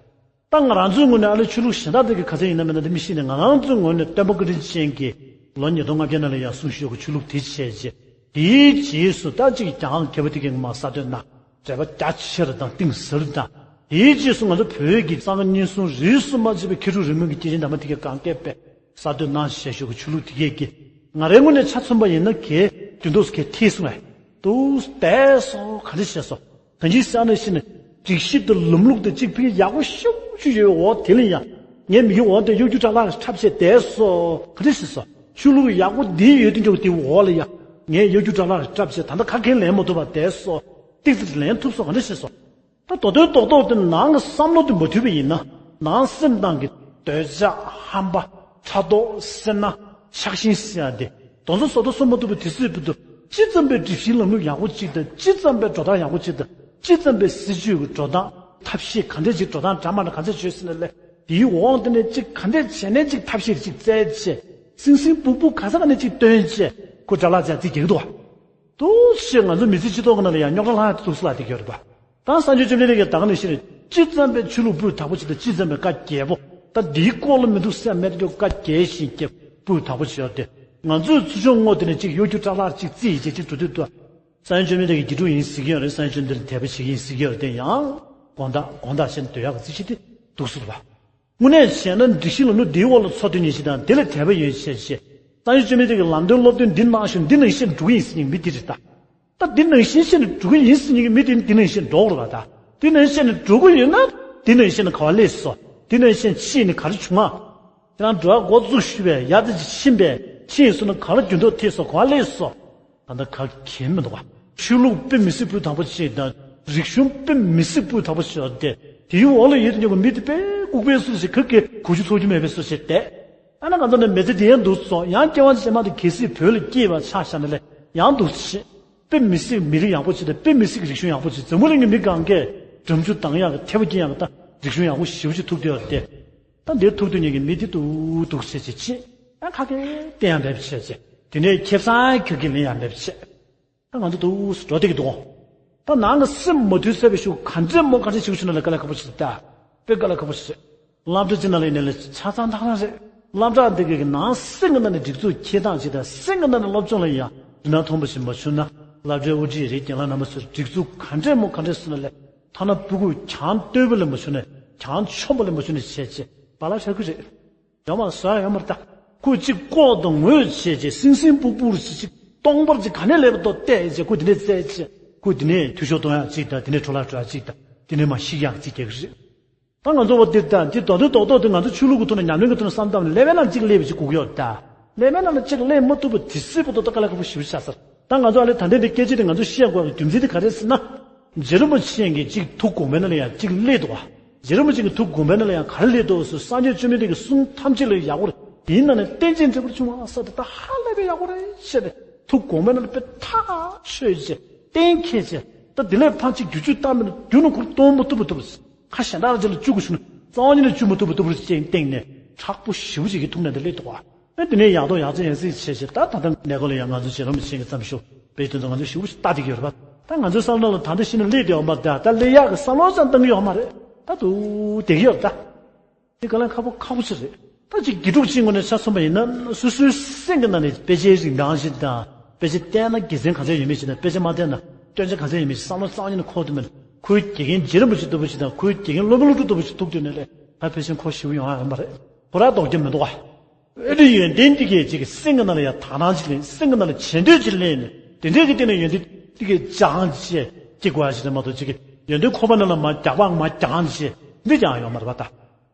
ད་ང་རང་ཚོའི་ངོས་ནས་ཨ་ལས་ཆོས་ལུགས་གཞན་དག་དེ་གི་ག་ཚད་ཡིན་ན་མིན་ན་དེ་མི་ཤེས་ནས། ང་རང་ཚོའི་ངོས་ནས་སྟོན་པ་བཀའ་དྲིན་ཅན་གྱིས་ལོ་ཉིས་སྟོང་ལྔ་བརྒྱ་ནང་ལ་ཡང་གསུངས་བཞག་གི་ཆོས་ལུགས་དེ་བྱས་རྗེས། དེའི་རྗེས་སུ་ད་ཅིག་རྒྱ་གར་མཁས་པ་དེ་གིས་མར་གསར་གཏོད་གནང་། འགྲེལ་པ་རྒྱ་ཆེ་རུ་དང་གཏིང་ཟབ་རུ་དང་། དེའི་རྗེས་སུ་ང་ཚོ་བོད་ཀྱི་གསང་སྔགས་རྙེད་གསུམ་རིས་སུ་མ་ཆད་པའི་མཁས་གྲུབ་རིས་མེད་ཀྱི་སྐྱེས་ཆེན་དམ་པ་དེ་གིས་གང་གས་པའི་ གསར་གཏོད་གནང་བྱས་ཞུ་གི་ཆོས་ལུགས་དེ་གས་ཀྱི་ང་རའི་ངོས་ནས་ཆ་མཚོན་པ་ཡིན་ན་གས་དུས་འདུག་གས་ཐིག་སོང་བས། དུ་བསྡད་སོང་ག་འདྲ་བྱས་སོང་། གང་ཅི་ཟེར་ན་ཤི་ནས་སྒྲིག་གཞི་དང་ལམ་ལུགས་དང་གཅིག་ཕ་གི་ཡག་པོ་ཤུགས་ཆུ་ཡོད་འོག་དེ་ལ་ཡང་ངས་མི་གི་འོག་དེ་གཡོ་སྒྱུ་ཁྲ་ལག་འཁྲབ་བྱས་བསྡད་སོང་ག་འདྲ་བྱས་སོང་། ཆོས་ལུགས་ཡག་པོ་འདི་ཡོད་དུས་འཇོག་དེ་འོག་ལ་ཡང་ངས་གཡོ་སྒྱུ་ཁྲ་ལག་འཁྲབ་བྱས་ད་ལྟ་ག་གེ་ལེན་མ་ཐུབ་པ་བསྡད་སོང་། ཏིག་ཙི་ལེན་ཐུབ་སོང་ག་འདྲ་བྱས་སོང་། ད་མདོ་དོན་རྡོག་རྡོག་དེ་ནང་གི་བསམ་བློ་དེ་མ་མཐུན་པ་ཡིན་ན་ནང་སེམས་ནང་གི་འདོད་ཆགས་ཧམ་པ་ཕྲག་དོག་སེར་སྣ་ཆགས་ཞེན་ཟེར་ཡ་དེ་དོན་ཚོ་བཟོ་ལྟ་བཟོ་མ་ཐུབ་པའི་དུས་ཚོད་བུ་དུ་ཅི་ཙམ་པའི་སྒྲིག་གཞིའི་ལམ་ལུགས་ཡག་པོ་གཅིག་དང་ཅི་ཙམ་པའི་འགྲོ་སྟངས་ཡག་པོ་གཅིག་དང་ཅི་ཙམ་པའི་སྲིད་ཇུས་ཀྱི་འགྲོ་སྟངས་ཐབས་ཤེས་ག་འདྲས་ཅིག་འགྲོ་སྟངས་འདྲ་མ་འདྲ་ག་ཚད་བྱོས་ཟིན་ན་ལས་དེའི་འོག་དེ་ནས་ཅིག་ག་འདྲས་བྱས་ནས་ཅིག་ཐབས་ཤེས་ཅིག་བཙལ་བྱས་སིང་སིང་སྦུག་སྦུག་ག་ས་ག་ནས་ཅིག་བཏོན་བྱས་ཁོ་དགྲ་ལྷ་རྫས་རྩིས་རྒྱག་གི་འདུག་བ། ཏུ་ཞེས་ང་ཚོ་མི་ཚེ་སྤྱི་ཚོགས་ཀྱི་ནང་ལ་ཡང་རྙོག་དྲ་ལྷག་ཏུ་སླ་བསྡད་ཀྱི་ཡོད་རེད་པ། ད་སངས་རྒྱས་བཅོམ་ལྡན་འདས་ཀྱིས་ད་ག་ནང་བཞིན་ཅི་ཙམ་པའི་ཆོས་ལུགས་སྤུས་དག་པོ་ཞིག་དང་ཅི་ཙམ་པའི་བཀའ་རྒྱས་པོ་ད་འདིའི་སྐོར་ལ་མི་འདུག་སེམས་མེད་དུ་བཀའ་རྒྱས་བཞིན་རྒྱས་སྤུས་དག་པོ་ཞིག་ཡོད་དེ། ང་ཚོས་ཚུར་ཕྱོགས་ངོས་དེ་ནས་ཅིག་གཡོ་སྒྱུ་སྐྲག་ལྷག་ཅིག་རྩིས་ཡིན་ཅིག་ཅིག་འགྲོ་དུས་དུ། སངས་རྒྱས་བཅོམ་ལྡན་འདས་ཀྱི་དགེ་ཕྲུག་ཡིན་ཟེར་གྱི་ཡོད་རེད། སངས་རྒྱས་བཅོམ་ལྡན་འདས་དད་པ་བྱེད་ཀྱི་ཡིན་ཟེར་གྱི་ཡོད་རེད་དེ་ཡང་། དགོངས་དག་དགོངས་དག་བྱས་ནས་སྡོད་ཡག་གི་རྩིས་གཞི་དེ་འདུག་སེ་རེད་པ། དངོས་གནས་བྱས་ན་སྒྲིག་གཞི་ལམ་ལུགས་འདིའི་འོག་ལ་འཚོ་སྡོད་མཁན་ཞིག་དང་དེ་ལ་དད་པ་ཡོད་བྱས་བྱས། སངས་རྒྱས་བཅོམ་ལྡན་འདས་ཀྱི་ལམ་སྟོན་སློབ་སྟོན་འདི་གནང་ཞིང་འདི་ནང་བཞིན་འགྲོ་གི་ཡིན་ཟེར་མཁན་མི་དེ་རེད་ད། ད་འདི་ནང་བཞིན་བྱས་ནས་འགྲོ་གི་ཡིན་ཟེར་མཁན་གྱི་མི་དེ་འདི་ནང་བཞིན་འགྲོ་དགོས་རེད་པ་ད། འདི་ནང་བཞིན་འགྲོ་གི་ཡོད་ན་འདི་ནང་བཞིན་ག་བ་སླེབས་སོང་། འདི་ནང་བཞིན་ཕྱིན་ནས་ག་རེ་བྱུང་ང་། ཁྱེད་རང་འགྲོ་ཡག་འགོ་བཙུགས་ཞུས་པས་ཡ་ཙི་ཅིག་ཕྱིན་པས་ཕྱིན་སོང་ན་ག་རེ་འགྱུར་ལྡོག་ཐེབས་སོང་ག་བ་སླེབས་སོང་། ད་ལྟ་ག་གེ་མི་འདུག་བ། ཆོས་ལུགས་དཔེ་མི་སྲིད་སྤུས་དག་པོ་ཞིག་དང་རིག་གཞུང་དཔེ་མི་སྲིད་སྤུས་དག་པོ་ཞིག་ཡོད་དེ། དེའི་འོག་ལ་ཡོད་དུ་ཉོ་གི་མི་དེ་དཔེ་ལྐུགས་པའི་སུ་ཞིག་ག་གེ་གོ་རྒྱུ་ཚོར་རྒྱུ་མེད་པའི་སུ་ཞིག་བསྡད། ཨ་ན་ང་ཚོ་ནི་མི་ཚེ་དེ་ཡང་འདུག་སོང་ཡང་སྐྱེ་བ་ཕྱི་མ་དེ་གལ་སྲིད་བོད་ལ་སྐྱེས་པ་ཆགས་བཞག་ན་ལས་ཡང་འདུག་ཞེས་དཔེ་མི་སྲིད་མི་རིགས་ཡག་པོ་ཞིག་དང་དཔེ་མི་སྲིད་རིག་གཞུང་ཡག་པོ་ཞིག་འཛམ་བུ་གླིང་གི་མི་གང་གས་འགྲམ་ཆུ་ལྡང་ཡག་གི་ཐེ་བ་སྐྱེ་ཡག་གི་ད་རིག་གཞུང་ཡག་པོ་ཞེ་པོ་ཞིག་ཐུག་བསྡད་ཡོད་དེ། ད་འདིར་ཐུག་དུས་ཉིད་ཀྱི་མི་དེ་འདུག་འདུག་བྱས་བྱས་ཕྱིན། ཡང་ཁ་སྐད་བསྟན་ཡང་འབེབས་བྱས་བྱས། དེ་ནས་ཁེ་བཟང་ཁྱོད་ཀྱིས་ལེན་ཡང་འབེབས་བྱས། ད་ང་ཚོ་འདུག་སེ་འགྲོ་བསྡད་ཀྱི་འདུག་ད་ནང་གི་སེམས་མ་དུལ་ཟེར་བའི་ཤུགས་ག་འདྲས་མོ་ག་འདྲས་ཞིག་བྱུང་ན་ལ་དཀའ་ལས་ཁག་པོ་ཞིག་ད། དཔེ་དཀའ་ལས་ཁག་པོ་ཞིག་སློབ་གྲྭ་གཅིག་ནང་ལ་ཡིན་ནའི་ལས་ཆ་ཚང་ཐག་རང་རེད། སློབ་གྲྭ་འདི་གའི་ནང་སེམས་ཀྱི་ནང་ནས་སྒྲིག་འཛུགས་འཁྱེར་སྟངས་ཅིག་དང་སེམས་ཀྱི་ནང་ནས་སློབ་སྦྱོང་ལ་ཡང་འདི་ན་མཐོང་པ་ཞིག་མ་བྱུང་ན་སློབ་གྲྭའི་དབུ་ཁྲིད་རེད་རྒན་ལགས་རྣམ་པ་ཚོས་སྒྲིག་འཛུགས་ག་འདྲས་མོ་ག་འདྲས་སུ་ན་ལས་ཐ་ན་སྤུ་གུ་གྱང་སྟོད་པ་ལས་མ་བྱུང་ནས་གྱང་ཆོམ་པ་ལས་མ་བྱུང་ནས་བྱས་བྱས་བ་ལ་ཧྲ་གི་རེད། ཡོད་མ་རེད་བཟོ་ཡ་ཡོད་མ་རེད་ད། ཁོས་གཅིག་ལྐོག་དང་ངོས་བྱས་བྱས་སིང་སིང་སྤུག་སྤུག་རུ་བྱས་ཅིག་སྟོང་པར་ཅིག་ག་ནས་སླེབས་པ་ཏོ་བལྟས་བྱས་ཁོས་འདི་ནས་བཙལ་བྱས་ཁོས་འདི་ནས་འཐུས་ཤོར་གཏོང་ཡག་ཅིག་དང་འདི་ནས་འཕྲོ་བརླག་འགྲོ་ཡག་ཅིག་དང་འདི་ནས་མར་བཤིག་ཡག་ཅིག་རྒྱག་གི་རེད། ད་ང་ཚོ་བ་འདིར་ད་འདི་རྡོག་རྡོག་རྡོག་རྡོག་འདི་ང་ཚོ་ཆོས་ལུགས་ཀྱི་ཐོག་ནས་ཉམས་ལེན་གྱི་ཐོག་ནས་བསམ་བཏང་ནས་སླེབས་པའི་ནང་གཅིག་སླེབས་པ་ཅིག་དགོས་ཀྱི་ཡོད་ད། སླེབས་པའི་ནང་ལ་གཅིག་སླེབས་མ་ཐུབ་པ་དེ་སྲིད་པ་རྡོག་རྡོག་དཀའ་ལས་ཁག་པོ་ཞེ་པོ་ཆགས་ཚར། ད་ང་ཚོ་ཨ་ལས་ད་ལྟའི་འདི་སྐད་ཆ་འདི་ང་ཚོ་བཤད་དགོས་པའི་རྒྱུ་མཚན་འདི་ག་རེ་ཟེར་ན། རྗེ་རིན་པོ་ཆེ་གིས་གཅིག་ཐུགས་དགོངས་པའི་ནང་ལ་ཡང་གཅིག་སླེབས་འདུག་བ། རྗེ་རིན་པོ་ཆེ་གི་ཐུགས་དགོངས་པའི་ནང་ལ་ཡང་ག་རེ་སླེབས་འདུག་ཟེར་སངས་རྒྱས་བཅོམ་ལྡན་འདས་ཀྱི་གསུང་ཐམས་ཅད་ལ་ཡག་པོ་རེད། དེའི་ནང་ནས་རྟེན་ཅན་འབྲས་བུར་བྱུང་བ་ཟེར་ཏེ་ད་ཧ་ལས་པའི་ཡག་པོ་རེད་ཟེར་ཏེ་ཐུགས་དགོངས་པའི་ནང་ལ་དཔེ་ཐག་ཆོད་ཅེས་གཏན་འཁེལ་ཅེས་ད་དེ་ལས་ཕར་གཅིག་བསྒྱུར་བཅོས་བཏང་མིན་ན་རྒྱུན་ནས་ཁོར་གཏོང་མ་ཐུབ་པ་ཐུབ་པ་ཁ་གཞན་དག་ཅིག་ལ་བཅུག་དགོས་བྱུང་ན་རྩ་བ་ཉིད་ནས་བཅུག་མ་ཐུབ་པ་ཐུབ་པ་ཅེས་སྟེང་ནས་དྲག་པོ་ཞེ་པོ་ཅིག་གི་ཐུགས་ནང་དུ་སླེབས་འདུག་བ། ཨ་དེ་ནས་ཡག་ཐོག་ཡག་བརྩེགས་ཡང་སྲིད་བྱས་བྱས་ད་ད་ལྟ་གནས་སྐོར་ལ་ཡང་ང་ཚོ་རྗེ་རིན་པོ་ཆེ་གི་མཚམས་ཞུ་བའི་དོན་དུ་ང་ཚོ་ཞུ་ཞུ་ལྟ་བསྡད་ཀྱི་ཡོད་རེད་པ། ད་ང་ཚོའི་བསམ་བློ་ལ་ད་ལྟ་ཤི་ན་སླེབས་བསྡད་ཡོད་མ་རེད། ད་ད་སླེབས་ཡག་གི་བསམ་བློ་ཙམ་བཏང་གི་ཡོད་མ་རེད། ད་དུ་བསྡད་ཀྱི་ཡོད་རེད་ད། དེ་ག་ལ་ཁག་པོ་ཁག་པོ་ཞིག་རེད། ད་ཅིག་དགེ་ཕྲུག་ཅིག་ངོས་ནས་ཆ་མཚོན་པ་ཡིན་ན་སོ་སོའི་སེམས་ཀྱི་ནང་ནས་དཔེ་ཆའི་རིན་ཐང་ཞིག་དང་དཔེ་ཆ་བལྟས་ན་དགེ་མཚན་ག་ཚོད་ཡོད་མེད་ཞིག་དང་དཔེ་ཆ་མ་བལྟས་ན་སྐྱོན་ཆ་ག་ཚོད་ཡོད་མེད་ཞིག་བསམ་བློ་རྩ་བ་ཉིད་ནས་འཁོར་ཐུབ་མེད། ཁོའི་དགེ་རྒན་རྗེ་རིན་པོ་ཆེ་ལྟ་བུ་ཞིག་དང་ཁོའི་དགེ་རྒན་སློབ་དཔོན་སློབ་ཕྲུག་ལྟ་བུ་ཞིག་ཐུག་དུས་ནས་ལས་ད་ཕལ་ཆེར་ཁོ་ཞེ་པོ་ཡོང་ཡ་ཡོད་མ་རེད། ཁོ་རང་ལྡོག་རྒྱུ་མི་འདུག་ཨ། ཨེ་འདྲ་ཡོན་ཏན་འདི་གས་ཅིག་སེམས་ཀྱི་ནང་ལ་ཡང་དག་སྣང་ཅིག་ལེན། སེམས་ཀྱི་ནང་ལ་བྱེད་འདོད་ཅིག་ལེན་ནས་དེ་འདྲའི་གི་སྟེང་ནས་ཡོན་ཏན་འདི་གས་སྦྱངས་བྱས་སྐྱེ་དགོས་ཡ་ཞིག་རེད་མ་གཏོགས་ཅིག་གི་ཡོན་ཏན་ཁོ་པ་ནང་ལ་མར་རྒྱག་པའང་མར་སྦྱངས་བྱས་འདི་ཀྱང་ཡོད་མ་རེད་པ་ད།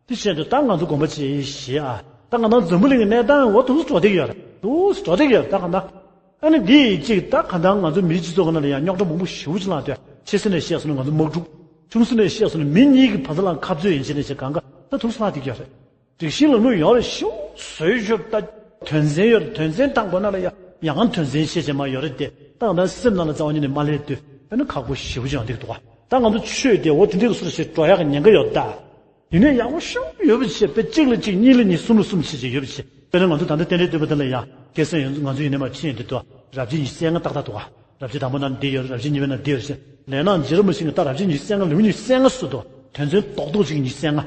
དེ་བཞིན་དུ་ད་ང་ཚོ་དགོངས་པ་ཅིག་བཞེས་ཨ། ད་ང་རང་འཛམ་བུ་གླིང་གི་གནས་སྟངས་འོ་འདུག་སེ་འགྲོ་བསྡད་ཀྱི་ཡོད་རེད། འདུག་སེ་འགྲོ་བསྡད་ཀྱི་ཡོད་རེད་ད་གང་ལྟར། ཨ་ནི་འདི་ཡིན་གཅིག་ད་གང་ལྟར་ང་ཚོ་མིའི་སྤྱི་ཚོགས་ཀྱི་ནང་ལ་ཡང་རྙོག་དྲ་མང་པོ་ཞེ་པོ་ཅིག་ལངས་ཏེ་ཆེ་ས་ནས་བཤད་སོང་ན་ང་ཚོ་དམག་འཁྲུག་ཆུང་ས་ནས་བཤད་སོང་ན་མི་གཉིས་ཀྱི་བར་མཚམས་ལ་འཁབ་རྩོད་ཡིན་ཕྱིན་ནས་བྱས་གང་ག་ད་འདུག་སེ་ལྷག་བསྡད་ཀྱི་ཡོད་རེད། སྒྲིག་གཞི་ལམ་ལུགས་ཡོད་རེད་ཤུགས་བཟོས་ཤོར་ད་དོན་ཚན་ཡོད་རེད། དོན་ཚན་དང་པོ་ནང་ལ་ཡང་ཡང་དོན་ཚན་ཤེས་བྱས་མ་ཡོད་རེད་དེ་ད་གང་ལྟར་སེམས་ནང་ལ་རྩ་བ་ཉིད་ནས་མ་སླེབས་དུས་ཨ་ནི་ཁག་པོ་ཞེ་པོ་ཅིག་ཡོང་བསྡད་ཀྱི་འདུག་ག་ད་ང་ཚོ་ཆོས་དེ་འོ་དེ་འདྲའི་སོར་ཞིག་འགྲོ་ཡག་གི་ཉེན་ཁ་ཡོད་ད། དེ་ནས་ཡག་པོ་ཤུགས་ཡོད་པ་བྱས་དཔེ་གཅིག་ལ་གཅིག་གཉིས་ལ་གཉིས་གསུམ་ལ་གསུམ་བྱས་བྱས་ཡོད་པ་བྱས་དཔེར་ན་ང་ཚོ་ད་ལྟ་རྟེན་འབྲེལ་བསྟོད་པ་དེ་ལ་ཡང་སྐལ་བཟང་ཡོད་ང་ཚོ་ཡིན་ནའི་མར་ཕྱིན་ཡོད་དེ་དོ་རབ་བྱེད་ཉི་ཤུ་རྩ་ལྔ་ཏག་ཏག་འདུག་ག་རབ་བྱེད་དང་པོ་ན་འདི་ཡོད་རེད། རབ་བྱེད་གཉིས་པ་ན་འདི་ཡོད་རེད་ཟེར་ལས་ནང་རྗེ་རིན་པོ་ཆེ་གིས་ད་རབ་བྱེད་ཉི་ཤུ་རྩ་ལྔ་ལེའུ་ཉི་ཤུ་རྩ་ལྔ་སུ་དོ་དོན་ཚན་རྡོག་རྡོག་ཅིག་ཉི་ཤུ་རྩ་ལྔ།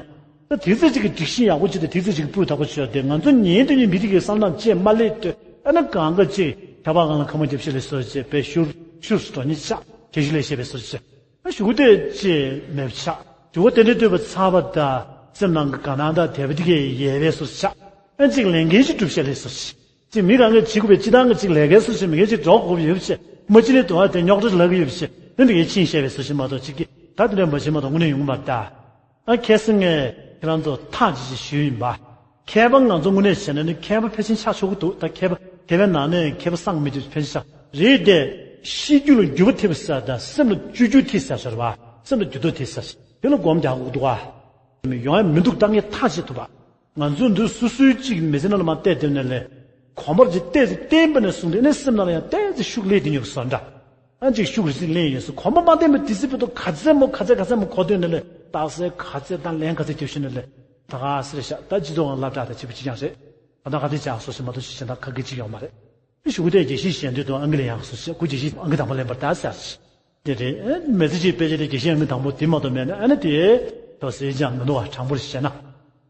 ད་དེ་ཚོ་ཅིག་གི་སྒྲིག་གཞི་ཡག་པོ་ཅིག་དང་དེ་ཚོ་ཅིག་གི་སྤུས་དག་པོ་ཅིག་ཡོད་དེ་ང་ཚོ་ཉན་དུ་ཉན་མི་རིགས་ཀྱི་བསམ་བློ་བཅས་མ་སླེབས་དུས་ཨ་ན་གང་ག་ཅིག་ཁྱབ་པ་གང་ལ་ཁ་མ་རྒྱབ་ཤེས་ལས་སོ་ཅེས་པའི་ཤུར་ཤུར་སུ་འགྲོ་ཉེན་ཆགས་ཁྱད་གཞི་ལས་བཤད་པའི་སོ་ཅེས། ཞུ་དེ་ཅེས་མེད་ཆགས། ཞུ་བ་དེ་འདྲའི་འདོད་པ་ཚ་བ་དང་སེམས་ནང་གི་དགའ་སྣང་དང་དད་པ་དེ་གས་ཡལ་བའི་སོར་ཆགས། ཨ་གཅིག་ལས་འགན་ཞིག་སྒྲུབ་བྱས་ལས་སོ་ཞིག་གཅིག་མི་གང་གིས་བྱེད་དགོས་པའི་སྤྱི་བཏང་གི་གཅིག་ལས་ཀའི་སོ་ཞིག་མི་གིས་གཅིག་སྒྲོག་དགོས་ཡོད་བྱས་མ་ཅི་ནས་དུ་བ་དེ་རྙོག་དྲ་ལག་གི་ཡོད་བྱས་དེ་འདི་གའི་ཆིང་བཤད་པའི་སོ་ཞིག་མ་གཏོགས་གཅིག་གིས་ད་དེ་འདྲ་མ་བྱེད་མ་གཏོགས་དངོས་གནས་ཡོང་གི་མ་རེད་ད། ཨ་ཁ་སང་ངས་ཁྱེད་རང་ཚོ་ཐག་ཅིག་ཅིག་ཞུས་ཡིན་པ། མཁས་པ་ང་ཚོ་དངོས་གནས་བྱས་ན་ནི་མཁས་པ་ཕལ་ཆེར་ཆགས་ཆོག་གི་འདུག་ད་མཁས་པ་དེ་བས་ནང་ནས་མཁས་པ་སངས་མི་འདུག་ཕལ་ཆེར་ཆགས་རེད་དེ། ཤེས་རྒྱུད་ལ་འགྱུར་བ་ཐེབས་ས་དང་སེམས་ལ་བཅོས་བསྒྱུར་ཐེབས་ས་ཟེར་བ། སེམས་ལ་འགྱུར་ལྡོག་ཐེབས་ས་དེ་ལ་སྒོམ་རྒྱག་དགོས་འདུག་ཨ། ཡོང་ཡ་མི་འདུག་ད་ངས་ཐག་བཅད་ཐུབ་པ། ང་ཚོ་འདི་སོ་སོའི་གཅིག་མི་ཚེ་ནང་ལ་མར་བལྟས་བསྡད་ནས་ལས། གོམས་པར་གྱི་ཏོག་ཙམ་བརྟན་པ་ནས་བཟུང་སྟེ་ནས་སེམས་ནང་ལ་ཡང་ཏོག་ཙམ་ཤུགས་སླེབས་དེ་ཉོ་གི་བཟོ་འདྲ། ཨ་ཅིག་ཤུགས་རེ་ཅིག་ལེན་ཡོད་སོ་གོམ་པ་མ་བརྟན་པའི་དུས་ཚོད་བར་དུ་ག་ཚད་མོ་ག་ཚད་ག་ཚད་མོ་གོ་དོན་ནི་ལས་རྟགས་གསལ་ག་ཚད་དང་ལན་ག་ཚད་རྒྱབ་ཤེས་ནི་ལས་ད་ག་སེ་རེད་ཤག་ད་སྤྱི་ཚོགས་ཀྱི་སློབ་གྲྭ་དང་བྱེད་པོ་ཅི་ཀྱང་རེད། ད་ད་ག་དེ་ཅག་སོ་སོ་མ་གཏོགས་ཤེས་བྱ་ད་ག་གེ་ཅིག་ཡོད་མ་རེད། ཨེ་ཞུ་གུ་དེ་རྒྱལ་སྤྱིའི་ཞལ་འདོན་དུ་ཨང་ཀི་ལ་ཡང་སོ་སོ་གུ་རྒྱལ་སྤྱིའི་ཨང་ཀི་དང་པོ་ལེན་པར་ད་ཟེར། དེ་རེད། མི་ཚེ་གཅིག་དཔེ་ཆ་དེ་རྒྱལ་སྤྱིའི་ཨང་ཀི་དང་པོ་དེ་མ་གཏོགས་མེད་ན་ཨ་ནི་དེ་ཐོག་སེ་ཅང་མི་འདུག་བ། དྲང་པོར་བཤད་ན།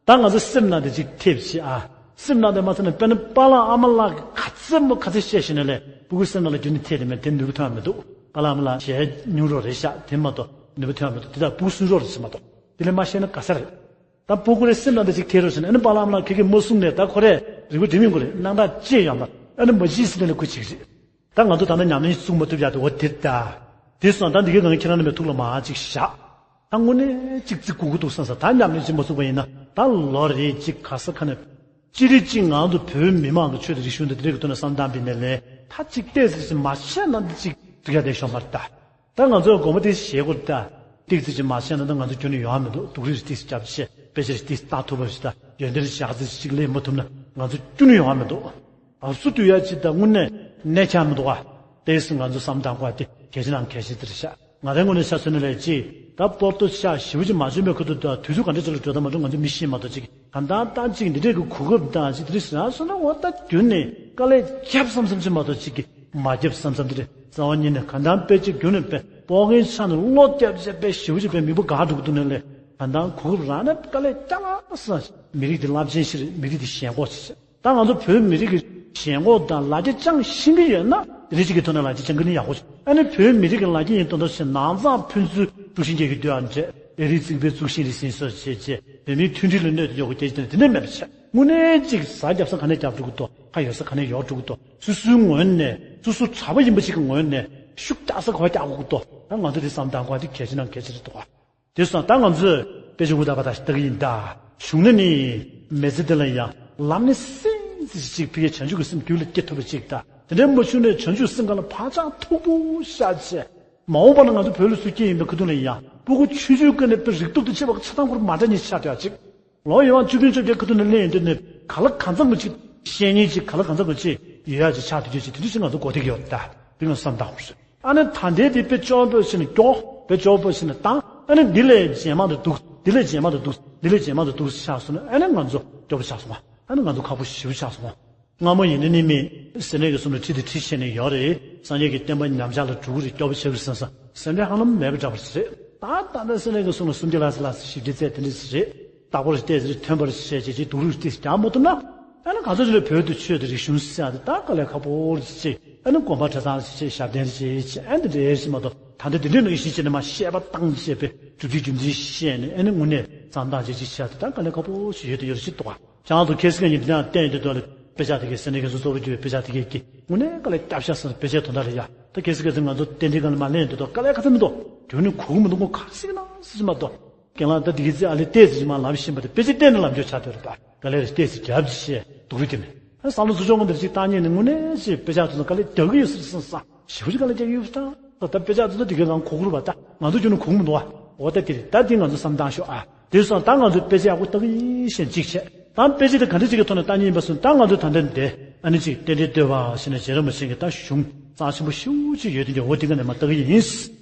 ད་ང་ཚོ་སེམས་ནང་དེ་གཅིག་ཐེབས་ཤིག་ཨ། སེམས་ནང་དེ་མ་ཚད་ན་དཔེར་ན་པཱ་ལགས་ཨ་མ་ལགས་ཀྱིས་ག་ཚད་མོ་ག་ཚད་བཤད་ཤེས་ན་ལས་སྤུ་གུ་སེམས་ནང་ལ་རྒྱུན་ནས་ཐེབས་དེ་མེད་དེ་ནུས་པ་ཐོན་ཡ་མི་འདུག་པཱ་ལགས་ཨ་མ་ལགས་ཞལ་ཉུང་རོགས་རེད་ཤག་དེ་མ་གཏོགས་ནུས་པ་ཐོན་ཡ་མི་འདུག་དེ་དག་སྤུ་གུ་སུན་རོགས་རེད་ཟེར་མ་གཏོགས་དེ་ལས་མ་བཤད་ན་ག་ས་རེད། ད་སྤུ་གུ་རེ་སེམས་ནང་དེ་གཅིག་ཐེབས་རོགས་ཟེར་ན་ཨ་ནི་པཱ་ལགས་ཨ་མ་ལགས་ཁྱེད་ཀྱིས་མ་གསུངས་ནས་ད་ཁོ་རེ་རིག་པ་འགྲིམ་ཡོང་གི་རེད། སྣང་དག་ཅི་ཡོད་མ་རེད། ཨ་ནི་མ་བྱིས་ཟེར་ནས་ལས་ཁུ་ཅིག་རེད། ད་ང་ཚོ་ད་ལྟ་ཉམས་ལེན་བཙུགས་མ་ཐུབ་ཡག་དེ་འོ་དེ་རེད་ད། དེ་སོང་ད་འདི་གའི་སྒང་ཁྱེད་རང་རྣམ་པའི་ཐུགས་ལ་མར་ཅིག་བཞག་ད་དངོས་གནས་ཅིག་བརྩི་དགོས་ཀྱི་འདུག་བསམ་ས། ད་ཉམས་ལེན་ཅིག་མ་བཙུགས་པ་ཡིན་ན་ད་ལོ་རེ་ཅིག་ག་ས་ག་ནས། སྤྱིར་ཅིག་ང་ཚོ་བོད་མི་མང་གི་ཆོས་དང་རིག་གཞུང་དང་དེ་འདྲ་གི་ཐོག་ནས་བསམ་བཏང་པ་ཡིན་ན་ལས་ད་ཅིག་ཏོག་ཙམ་ཅིག་མ་བཤད་ན་འདི་ཅིག་འགྲིག་ཡ་དེ་ཤོར་མ་རེད་ད། ད་ང་ཚོས་དགོངས་པ་དེ་བཞེས་དགོས་རེད་ད། ཏོག་ཙམ་ཅིག་མ་བཤད་ན་ད་ང་ཚོ་ཁྱོན་ནས་ཡོང་བ་མི་འདུག་སྡུག་རུས་ཏོག་ཙམ་རྒྱབ་བྱས་དཔེ་ཆ་ཏོག་ཙམ་ལྟ་ཐུབ་པ་ཞིག་དང་ཡོན་ཏན་ཞག་ཙམ་ཅིག་ལེན་མ་ཐུབ་ན་ང་ཚོ་ཁྱོན་ནས་ཡོང་བ་མི་འདུག་ཨ་སུ་དུས་ཡ་ཅིག་ད་དངོས་གནས་གནས་ཆགས་མི་འདུག་ཨ། དེ་སྲིད་ང་ཚོ་བསམ་བཏང་དགོས་དེ་གལ་ཆེ་ནང་གལ་ཆེ་དེ་རེད་ཤག་ང་རའི་ངོས་ནས་ཆ་མཚོན་ན་ལས་ཅིག་ད་སྤོར་ཏོ་ཤག་ཞེ་པོ་ཅིག་མ་བྱུང་བའི་ཁུ་ཐུག་ད་དུས་ཚོད་ག་འདྲ་ཅིག་ལ་འགྲོ་ད་མ་འགྲོ་ང་ཚོ་མི་ཤེས་མ་གཏོགས་ཅིག་གང་ལྟར་ད་ཅིག་འདི་འདྲས་ཀྱི་གོ་སྐབས་དང་ཅིག་དེ་འདྲས་ཟེར་ན་སོང་ན་འོ་ད་རྒྱུན་ནས་དཀའ་ལས་རྒྱབ་བསམ་བསམ་ཅིག་མ་གཏོགས་ཅིག་གི་མ་རྒྱབ་བསམ་བསམ་དེ་རེད། རྩ་བ་ཉིད་ནས་གང་ལྟར་དཔེ་ཅིག་རྒྱུན་ནས་དཔེ་སྤོ་མཁན་ཆགས་ནས་བློ་རྒྱབ་བྱས་དཔེ་ཞེ་པོ་ཅིག་དཔེ་མི་བུ་དགའ་འགྲོ་གི་འདུག་ན་ལས་གང་ལྟར་གོ་སྐབས་རག་ན་དཀའ་ལས་རྒྱག་ཨ་ས། མི་རིགས་འདི་རླབས་ཆེན་ཞིག་རེད། མི་རིགས་འདི་ཞེན་ཁོག་ཅིག་རེད། ད་ང་ཚོ་བོད་མི་རིགས་ཀྱི་ཞེན་ཁོག་དང་ལ་རྒྱ་བཅངས་ཤེས་ཀྱི་ཡོད་ན་དེ་རིང་གཅིག་གི་ཐོག་ནས་ལ་རྒྱ་བཅངས་ཀྱི་ནི་ཡག་པོ་ཞིག་ཨ་ནི་བོད་མི་རིགས་ཀྱི་ལ་རྒྱ་ཡིན་དོན་དག་ཞིག་ནང་ཚགས་ཕུན་ཚོགས་དཀྲུག་ཤིང་རྒྱག་གི་སྡོད་ཨ་འདྲས་ཨེ་རིག་རྩིག་པའི་བཙུགས་ཤིང་རེད་ཟིན་སོ་བྱས་བྱས་བོད་མིའི་མཐུན་སྒྲིལ་ལ་གནོད་དུ་འཇོག་དགོས་སྐད་ཆ་དེ་འདྲ་མེད་པ་བྱས་དངོས་གནས་གཅིག་ཟ་རྒྱབ་ས་ག་ནས་རྒྱབ་འགྲོ་གི་འདུག་ཁ་ཡོད་ས་ག་ནས་ཡོད་འགྲོ་གི་འདུག་སོ་སོའི་ངོས་ནས་སོ་སོ་གྲྭ་པ་ཡིན་པ་ཞིག་གི་ངོས་ནས་ཤུགས་རྒྱག་ས་ག་བ་རྒྱག་དགོས་ཀྱི་འདུག་ད་ང་ཚོ་དེ་བསམ་བཏང་དགོས་དེ་གལ་ཆེ་ན་གལ་ཆེ་རེད་འདུག་ག་དེ་སོང་ད་ང་ཚོས་དཔེ་ཆ་འུར་ད་པ་ད་ལྟ་གི་ཡིན་ད། བྱུང་ན་ནི་མི་ཚེ་འདི་ལ་ཡང་ལམ་ནི་སེམས་ཅིག་ཕི་གའི་བྱང་ཆུབ་ཀྱི་སེམས་རྒྱུད་ལ་སྐྱེ་ཐུབ་པ་ཅིག་ད། དེ་འདྲའི་མ་བྱུང་ནས་བྱང་ཆུབ་སེམས་ག་ལ་བག་ཆགས་མཐུག་པོ་བཞག་བྱས། མ་འོངས་པ་ན་ང་ཚོ་བོད་ལ་སུ་སྐྱེ་ཡིན་པའི་ཁ་ཐུག་ལ་ཡང་སྤུ་གུ་ཆུང་ཆུང་ཀུན་ནས་དཔེ་རིག་སྟོབས་དང་བཅས་པ་ཆ་ཚང་ཁུར་མ་འདྲ་ཉིད་ཆགས་བསྡད་ཅིག་ལོ་ཡོད་དབང་བཅུ་བདུན་བཅོ་བརྒྱད་ཁ་ཐུག་ནས་གླེང་ཡོང་དུས་ནས་ག་ལ་གང་འཚམ་གྱི་ཅིག་བཤད་མཁན་ཅིག་ག་ལ་གང་འཚམ་གྱི་ཅིག་ཡོད་ཡ་ཅིག་ཆགས་བསྡད་རྒྱུ་ཅིག་དེ་འདྲ་ཞིག་ང་ཚོ་གོ་ཐིག་ཡོད་ད་དེ་ང་བསམ་བཏང་དགོས་རེད། ཨ་ནི་ད་ལྟའི་དེ་དཔེ་སྐྱོ་པོ་ཞིག་ནས་སྐྱོ་དཔེ་སྐྱོ་པོ་ཞིག་ནས་བཏང་ཨ་ནི་འདི་ལས་རྗེས་མ་དུ་འདུག་འདི་ལས་རྗེས་མ་དུ་འདུག་འདི་ལས་རྗེས་མ་དུ་འདུག་ཆགས་སོང་ན་ཨ་ནི་ང་ཚོ་སྐྱོ་པོ་ཆགས་སོང་ཨ་ནི་ང་ཚོ་ཁག་པོ་ཞེ་པོ་ཆགས་སོང་། སྔ་མོ་ཡིན་ན་ནི་མི་སེམས་ནད་ཀྱི་གསུང་ལ་ཁྲིད་དེ་ཁྲིད་བྱས་ནས་ཡོད་རེད། སངས་རྒྱས་ཀྱི་བསྟན་པ་ཉམས་ཆག་ལ་འགྲོ་གི་རེད་སྐྱོ་པོ་ཆགས་གི་རེད་བསམ་ས་སེམས་ཁྲལ་ཧ་ལམ་མེད་པ་འདྲ་པོ་རེད། ད་ད་ལྟ་སེམས་ནད་ཀྱི་གསུང་ལ་སུམ་བརྒྱ་ལྷག་ཙམ་ལྷག་ཙམ་ཞིབ་ཕྲ་བཙལ་དེ་འདྲ་ཞིག་རེད། རྟག་པར་བལྟས་ཟེར་ཐོན་པར་བཤད་བྱས་ཀྱི་སྡུག་རུས་ཏིས་རྒྱག་མ་ཐུབ་ན་ཨ་ནི་ག་ཚོད་ཅིག་ལ་བོད་དུ་ཆོས་དང་རིག་གཞུང་ཟེར་ཡག་དེ་ད་དཀའ་ལས་ཁག་པོ་རེད་ཅེས་ཨ་ནི་དགོན་པ་གྲྭ་ཚང་ཞིག་བྱས་ཞབས་བརྟན་ཞིག་བྱས་ཨ་ནི་འདི་འདྲའི་ཞིག་མ་གཏོགས་ད་ལྟ་འདི་འདྲའི་ནང་བཞིན་བྱས་ནས་མ་བཤད་པ་བཏང་བྱས་པའི་གྲུབ་ཆ་རྒྱུ་མཚན་བཤད་ནས་ཨ་ནི་དངོས་གནས་བསམ་བཏང་བྱས་ཅིག་བྱས་ཏེ་ད་དཀའ་ལས་ཁག་པོ་ཞིག་ཡོད་དུ་ཡོད་རེད་ཅེས་རྟོགས་པ། ཁྱེད་རང་ཚོ་ཁ་སང་ཉིན་འདི་ནང་བསྟན་ཡོད་དུས་ལ་དཔེ་ཆ་དེ་གའི་སེམས་ནད་ཀྱི་གསོ་བོ་བརྒྱུད་པའི་དཔེ་ཆ་དེ་གའི་གི་དངོས་གནས་དཀའ་ལས་བརྒྱབ་ཤག་ཟེར་དཔེ་ཆའི་དོན་དག་རེད་ཡ། ད་ཁ་སང་ཁ་སང་ང་ཚོ་རྟེན་འབྲེལ་སྒང་ལ་མ་ལེན་དུས་ད་དཀའ་ལས་ཁ་ཚ་མི་འདུག་རྒྱུན་ནས་གོ་གི་མི་འདུག་ངོ་ག་སྲིད་ན་སྲིད་མ་གཏོགས། རྒན་ལགས་ད་འདི་གའི་ཚེ་ཨ་ལས་ཏོག་ཙམ་ཅིག་མ་ལམ་ཤེས་པ་དེ་དཔེ་ཆ་བལྟས་ནས་ལམ་འཇོག་ཆགས་བསྡད་རེད་ད། དཀའ་ལས་རེ་ཏོག་ཙམ་རྒྱབ་ཅིག་བཤད་སྡུག་རུས་དེ་མེད། ཨ་བསམ་བློ་ཚུར་ཕྱོགས་ངོ་འདིར་ཅིག་བཏང་ཉིན་ནས་དངོས་གནས་ཅིག་དཔེ་ཆ་ཐོག་ནས་དཀའ་ལས་རྒྱག་གི་ཡོད་སྲིད་སྲིད་ས། ཞེ་པོ་ཅིག་དཀའ་ལས་རྒྱག་ཡོད་ད། ད་དཔེ་ཆ་ཚོ་འདི་གའི་ནང་གོ་དགོས་རེད་པ་ད། ང་ཚོ་ཁྱོན་ནས་གོ་གི་མི་འདུག་བ། འོ་ད་དེ་རེད་ད་དེ་ང་ཚོ་བསམ་བཏང་ཤོག་ཨ། དེ་སོང་ད་ང་ཚོ་དཔེ་ཆ་ཡག་པོ་ལྟ་གི་ཡིན་ཞེས་གཅིག་བྱས། ད་དཔེ་ཆ་དེ་ག་འདྲ་ཅིག་གི་ཐོག་ནས་ལྟ་ཉན་པ་སོང་ད་ང་ཚོ་ད་ལྟ་འདི་ཨ་ནི་ཅིག་རྟེན་འབྲེལ་བསྟོད་པ་ཞེས་ནས་རྗེ་རིན་པོ་ཆེ་གི་ད་གཞུང་རྩ་ཆེན་པོ་ཞེ་པོ་ཅིག་ཡོད་དེ་འདྲ་འོ་དེ་ག་ནས་མ་ལྟ་གི་ཡིན།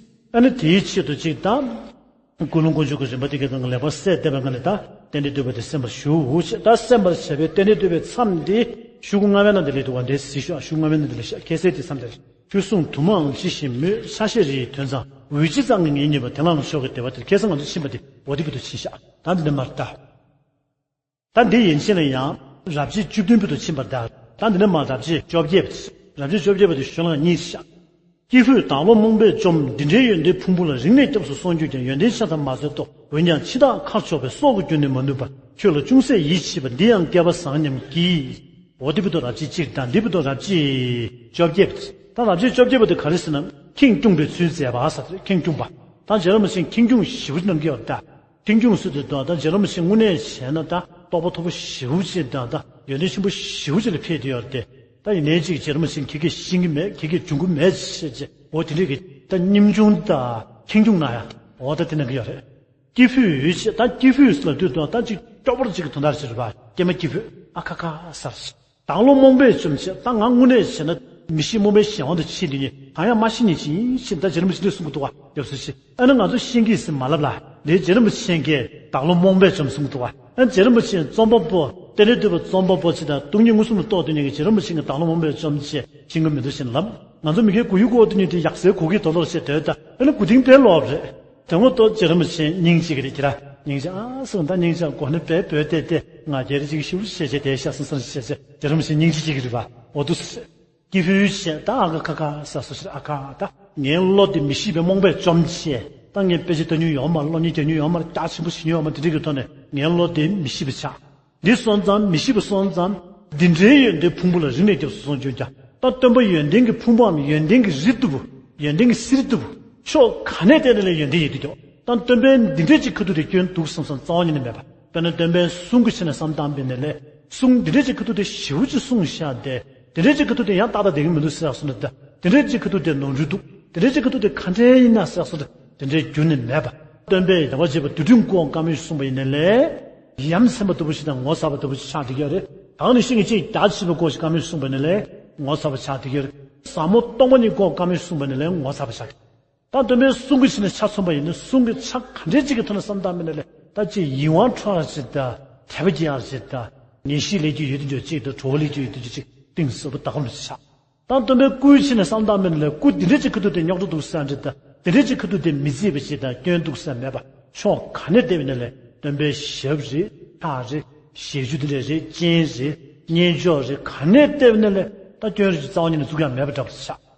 ཨ་ནི་དེའི་ཆེད་དུ་ཅིག་ད། ཀུན་སློང་དཀོན་མཆོག་གི་རིམ་པ་དེ་གའི་སྒང་གི་ལེགས་པར་གསལ་བཏབ་པའི་སྒང་ནས་ད་རྟེན་འབྲེལ་བསྟོད་པ་དེ་གསན་པར་ཞུའོ་ཞེས་ད་གསན་པར་བྱ་བའི་རྟེན་འབྲེལ་བསྟོད་པའི་མཚམས་འདི་ཤོག་གུ་ལྔ་པའི་ནང་དུ་སླེབས་འདུག་བ། འདིར་གཟིགས་ཤོག་ཤོག་གུ་ལྔ་པའི་ནང་དུ་སླེབས་ཤག་ཁ་སང་དེ་མཚམས་དེར་ཁྱོད་གསུང་དུ་མའང་ཇི་བཞིན་མོས། ཆ་ཤས་རེ་ཡི་དོན་ཙམ་འོད་ཇི་ཙམ་གྱིས་ངེས་སྙོམས་པ། དེ་ལའང་མཆོག་གི་བདེ་བ་སྟེར། ཁ་སང་ང་ཚོ་ཕྱིན་པ་དེ་འོ་དེ་བར་དུ་ཕྱིན་ཤག་ད་འདི་ནས་མར་ལྟ། ད་འདི་ཡན་ཆད་ལ་ཡང་རབ་བྱེད་བཅུ་བདུན་པ་དུ་ཕྱིན་པར་གདའ། ད་འདི་ནས་མར་རབ་བྱེད་བཅོ་བརྒྱད་པ་དེ། རབ་བྱེད་བཅོ་བརྒྱད་པ་དེ་ཤོ་ལོ་ཀ་གཉིས་བཞག་སྐྱེས་བུས་བདག་བློ་རྨོངས་པས་བཅོམ། འདི་འདྲའི་ཡོན་ཏན་ཕུང་པོ་ལ། རིང་ནས་སྐྱབས་སུ་སོང་གྱུར་ཀྱང་། ཡོན་ཏན་ཆ་ཙམ་མ་བཟོད་ལྟོ། འོན་ཀྱང་འཆི་བདག་ཁར་ཕྱོགས་པས། སྲོག་གི་རྒྱུན་ནི་མ་ནུབ་པར། ཁྱོད་ལ་ཅུང་ཟད་ཡིད་ཆེས་པ་འདི་ཡང་སྐལ་པ་བཟང་སྙམ་གྱིས། འོ་དེ་བར་དུ་རབ་བྱེད་གཅིག་དང་འདི་བར་དུ་རབ་བྱེད་བཅོ་བརྒྱད་པ། ད་རབ་བྱེད་བཅོ་བརྒྱད་པ་དེ་ག་རེ་ཟེར་ན་ཁེངས་སྐྱུང་བའི་ཚུལ་མཛད་པ་ཟེར། ཁེངས་སྐྱུང་བ། ད་རྗེ་རིན་པོ་ཆེ་ཁེངས་སྐྱུང་ཞེ་པོ་གནང་གི་ཡོད་ད། ཁེངས་སྐྱུང་ཟེར་དུས་ད་ད་རྗེ་རིན་པོ་ཆེ་དངོས་གནས་བྱས་ན་ད་རྟོགས་པ་མཐོ་པོ་ཞེ་པོ་ཅིག་དང་ད་ཡོན་ཏན་ཆེན་པོ་ཞེ་པོ་ཅིག་ལ་ཕེབས་བསྡད་ཡོད་རེད་དེ། ད་ཡིན་ནའི་ཅིག་རྗེ་རིན་པོ་ཆེ་ཁྱེད་ཀྱིས་ཤེས་ཀྱི་མེད། ཁྱེད་ཀྱིས་འབྱུང་གི་མེད་ཅེས་བྱས། འོ་དེ་འདྲའི་གི་ད་སྙེམས་ཆུང་ད་ཁེངས་སྐྱུང་ན་ཡང་འོ་ད་དེ་གནང་གི་ཡོད་རེད། སྐྱེ་ཕུད་ཅེས་ད་སྐྱེ་ཕུད་ཟེར་ལབ་དུས་ད་ད་ཅིག་སྐྱོ་པོར་ཅིག་གི་དོན་དག་ཅིག་རེད་པ། ཀྱེ་མ་སྐྱེ་ཕུད་ཨ་ཁ་ཁ་ཟེར། བདག་བློ་རྨོངས་པས་བཅོམ་ཅེས། ད་ང་དངོས་གནས་བྱས་ན་མི་ཤེས། རྨོངས་པའི་གཞན་དབང་དུ་ཕྱིན་དེ་ཉིད་གང་ཡང་མ་ཤེས་ནས་ཅི་ཡིན་ཕྱིན། ད་རྗེ་རིན་པོ་ཆེ་འདི་གསུང་གི་འདུག་བ། སྐྱབས་སུ་མཆི། ཨ་ནི་ང་ཚོ་ཤེས་ཀྱི་ཟིན་མ་ལབ་ལ། འདི་རྗེ་རིན་པོ་ཆེ་གིས་བདག་བློ་རྨོངས་པས་བཅོམ་གསུང་གི་འདུག་བ། ཨ་རྗེ་རིན་པོ་ཆེ་རྩོམ་པ་པོ་རྟེན་འབྲེལ་བསྟོད་པའི་རྩོམ་པ་པོ་ཅིག་དང་སྟོང་ཉིད་མངོན་སུམ་དུ་རྟོགས་དེ་ཉིད་ཀྱི་རྗེ་རིན་པོ་ཆེ་གིས་བདག་བློ་རྨོངས་པས་བཅོམ་ཅེས་ཤེས་ཀྱི་མི་འདུག་ཅེས་ལབ། ང་ཚོ་མི་སྒེར་གོ་ཡུལ་གོ་དེ་ཉིད་དེ་ཡག་སའི་གོ་གི་དོ་ལོར་བྱས་དོད་ད། ཨ་ནི་གོ་དིང་དཔེ་ལོག་རེད། དེ་ངོ་ཏོ་རྗེ་རིན་པོ་ཆེ་སྙིང་རྗེ་གི་རེད་ཀྱི་ར། སྙིང་རྗེ་ཨ་སོང་ད་སྙིང་རྗེ་གོ་ནི་དཔེ་བོད་དེ་དེ་ང་རྒྱལ་རེ་ཅིག་ཤི་བོ་ཤེས་བྱས་དེ་ཤ་སང་སང་ཤེས་བྱས་རྗེ་རིན་པོ་ཆེ་སྙིང་རྗེ་ཅིག་གི་རེད་པ། འོ་དུ་སུ་ཤེས། སྐྱེ་ཕུད་ཤེས་ད་ཨ་ཁ་ཁ་ཁ་ས་སུ་ཤེས་ཨ་ཁ་ད། ངའི་བློ་དེ་མི་ཤེས་པའི་རྨོངས་པས་བཅོམ་བྱས། ད་ངས་དཔེ་ཆ་ལྟ་མྱོང་ཡོད་མ་རེད། སློབ་གཉེར་རྒྱག་མྱོང་ཡོད་མ་རེད། རྒྱ་ཆེན་པོ་ཤེས་མྱོང་ཡོད་མ་རེད། དེ་འདྲ་གི་ཐོག་ནས་ངའི་བློ་དེ་མི་ཤེས་པ་ཆགས། འདི་སོང་ཙང་མི་ཤེས་པ་སོང་ཙང་འདི་འདྲའི་ཡོན་ཏན་ཕུང་པོ་ལ་རིང་ནས་སྐྱབས་སུ་སོང་རྒྱུ་ཀྱང་ད་སྟོན་པ་ཡོན་ཏན་གྱི་ཕུང་པོའམ་ཡོན་ཏན་གྱི་རི་ལྟ་བུ། ཡོན་ཏན་གྱི་གསེར་ལྟ་བུ། ཕྱོགས་ག་ནས་བལྟས་ན་ལས་ཡོན་ཏན་ཡོད་དུ་འཇོག་ད་སྟོན་པའི་འདི་འདྲའི་ཅིག་ཁ་ཐུག་དེ་སྐྱོན་འདུག་བསམ་བསམ་རྩ་བ་ཉིད་ནས་མེད་པ། དཔེར་ན་སྟོན་པའི་གསུང་གི་ཆ་ནས་བསམ་བཏང་བས་ན་ལས་གསུང་འདི་འདྲའི་ཅིག་ཁ་ཐུག་དེ་ཞེ་པོ་ཅིག་གསུངས་བཞག་སྟེ་འདི་འདྲའི་ཅིག་ཁ་ཐུག་དེ་ཡང་ཏག་ཏག་བསྡད་ཀྱི་མི་འདུག་ཟེར་ཡག་སོང་ན་ད་འདི་འདྲའི་ཅིག་ཁ་ཐུག་དེ་ནོར་འཁྲུལ་འདུག་འདི་འདྲའི་ཅིག་ཁ་ཐུག་དེ་ག་འདྲའི་ཡིན་ན་ཟེར་ཡག་སོང་ན་དེ་འདྲའི་རྒྱུ་ནི་མེད་པ། སྟོན་པས་ཡང་བ་བྱས་པ་དུས་དྲུག་སྐུའམ་བཀའ་མོལ་གསུངས་པ་ཡིན་ན་ལས། ཡ་མཚན་པ་ལྟ་བུ་ཞིག་དང་ངོ་མཚར་བ་ལྟ་བུ་ཞིག་ཆགས་བསྡད་ཀྱི་ཡོད་རེད། ད་ནི་ཤིང་གི་ཅིག་རྒྱ་ཆེ་བའི་སྐོར་ཞིག་བཀའ་མོལ་གསུངས་པ་ཡིན་ན་ལས་ངོ་མཚར་བ་ཆགས་བསྡད་ཀྱི་ཡོད་རེད། ཟབ་མོ་སྟོང་པ་ཉིད་སྐོར་བཀའ་མོལ་གསུངས་པ་ཡིན་ན་ལས་ངོ་མཚར་བ་ཆགས་བསྡད། ད་སྟོན་པའི་གསུང་གི་ཆ་ནས་ཆ་མཚོན་པ་ཡིན་ན་གསུང་གི་ཆ་ག་འདྲའི་ཅིག་གི་ཐོག་ནས་བསམ་བཏང་བ་ཡིན་ན་ལས་ད་ཅིག་ཡིད་དབང་འཕྲོག་ཡག་ཅིག་དང་དད་པ་སྐྱེ་ཡག་ཅིག་དང་ངེས་ཤེས་ལེན་རྒྱུ་ཡོད་དུ་འཇོག་ཅིག་དང་གྲོགས་པོ་ལེན་རྒྱུ་ཡོད་དུ་འཇོག་ཅིག་གཏིང་ཟབ་པོ་ད་ག་རུ་ཆགས། ད་སྟོན་པའི་སྐུའི་ཆ་ནས་བསམ་བཏང་བ་ཡིན་ན་ལས་སྐུ་འདི་འདྲ་ཅིག་ཁ་ཐུག་དེ་རྙོག་དྲ་འདུག་ཟེར་ཡག་འདྲ་ད་འདི་འདྲ་ཅིག་ཁ་ཐུག་དེ་མི་བརྩིས་པ་ཅིག་དང་སྐྱོན་འདུག་ཟེར་མེད་པ། ཕྱོགས་ག་ནས་བལྟས་པ་ཡིན་ན་ལས་སྟོན་པའི་ཞབས་རེད། ཕྱག་རེད། ཞལ་རྒྱུན་འདི་འདྲ་རེད། སྤྱན་རེད། སྙན་ཅོག་རེད། ག་ནས་བལྟས་པ་ཡིན་ན་ལས་ད་སྐྱོན་རེ་རྩ་བ་ཉིད་ནས་བཙུགས་ཡག་མེད་པ་འདྲ་པོ་ཆགས། ད་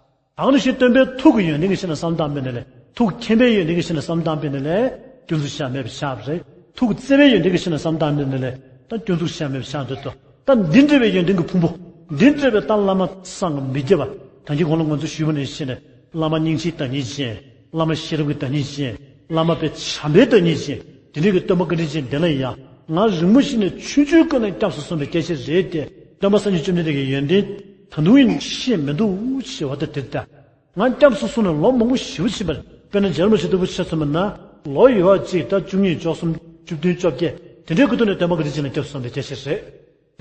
ག་ནང་བཞིན་སྟོན་པའི་ཐུགས་ཀྱི་ཡོན་ཏན་གྱི་ཆ་ནས་བསམ་བཏང་བ་ཡིན་ན་ལས་ཐུགས་མཁྱེན་པའི་ཡོན་ཏན་གྱི་ཆ་ནས་བསམ་བཏང་བ་ཡིན་ན་ལས་སྐྱོན་འཛུགས་བྱ་མེད་པ་ཆགས་པ་རེད། ཐུགས་བརྩེ་བའི་ཡོན་ཏན་གྱི་ཆ་ནས་བསམ་བཏང་བ་ཡིན་ན་ལས་ད་སྐྱོན་འཛུགས་བྱ་མེད་པ་ཆགས་འདུག་ད་འདི་འདྲ་བའི་ཡོན་ཏན་གྱི་ཕུང་པོ། འདི་འདྲ་བའི་ད་བླ་མ་བསམ་གྱིས་མི་ཁྱབ་པ། ད་གིན་གོང་ལ་ང་ཚོ་ཞུས་པ་ནང་བཞིན་བླ་མ་སྙིང་རྗེའི་བདག་ཉིད་ཅན། བླ་མ་ཤེས་རབ་ཀྱི་བདག་ཉིད་ཅན། བླ་མ་དཔེ་བྱམས་པའི་བདག་ཉིད་ཅན། དེ་འདྲ་གི་སྟོན་པ་བཀའ་དྲིན་ཅན་དེ་ལ་ཡང་ང་རིང་མོ་ཞིག་ནས་ཆུང་ཆུང་སྐབས་ནས་སྐྱབས་སུ་སོང་བའི་སྐྱེས་ཆེན་རེད་དེ། སྟོན་པ་སངས་རྒྱས་བཅོམ་ལྡན་འདས་ཀྱི་ཡོན་ཏན་ད་དུང་ཡང་ཤེས་མི་འདུག་ཅེས་པ་ད་དེ་ལྟ། ང་སྐྱབས་སུ་སོང་ནས་ལོ་མང་པོ་ཞེ་པོ་ཕྱིན་པ་རེད། དཔེར་ན་རྗེ་རིན་པོ་ཆེ་ལྟ་བུ་ཆ་མཚོན་པ་ན་ལོ་ཡོད་པ་ཅིག་ད་བཅུ་གཉིས་བཅུ་གསུམ་བཅུ་བདུན་བཅོ་བརྒྱད་དེ་འདྲའི་སྐབས་དུས་ནས་སྟོན་པ་བཀའ་དྲིན་ཅན་ལ་སྐྱབས་སུ་སོང་བའི་སྐྱེས་ཆེན་རེད།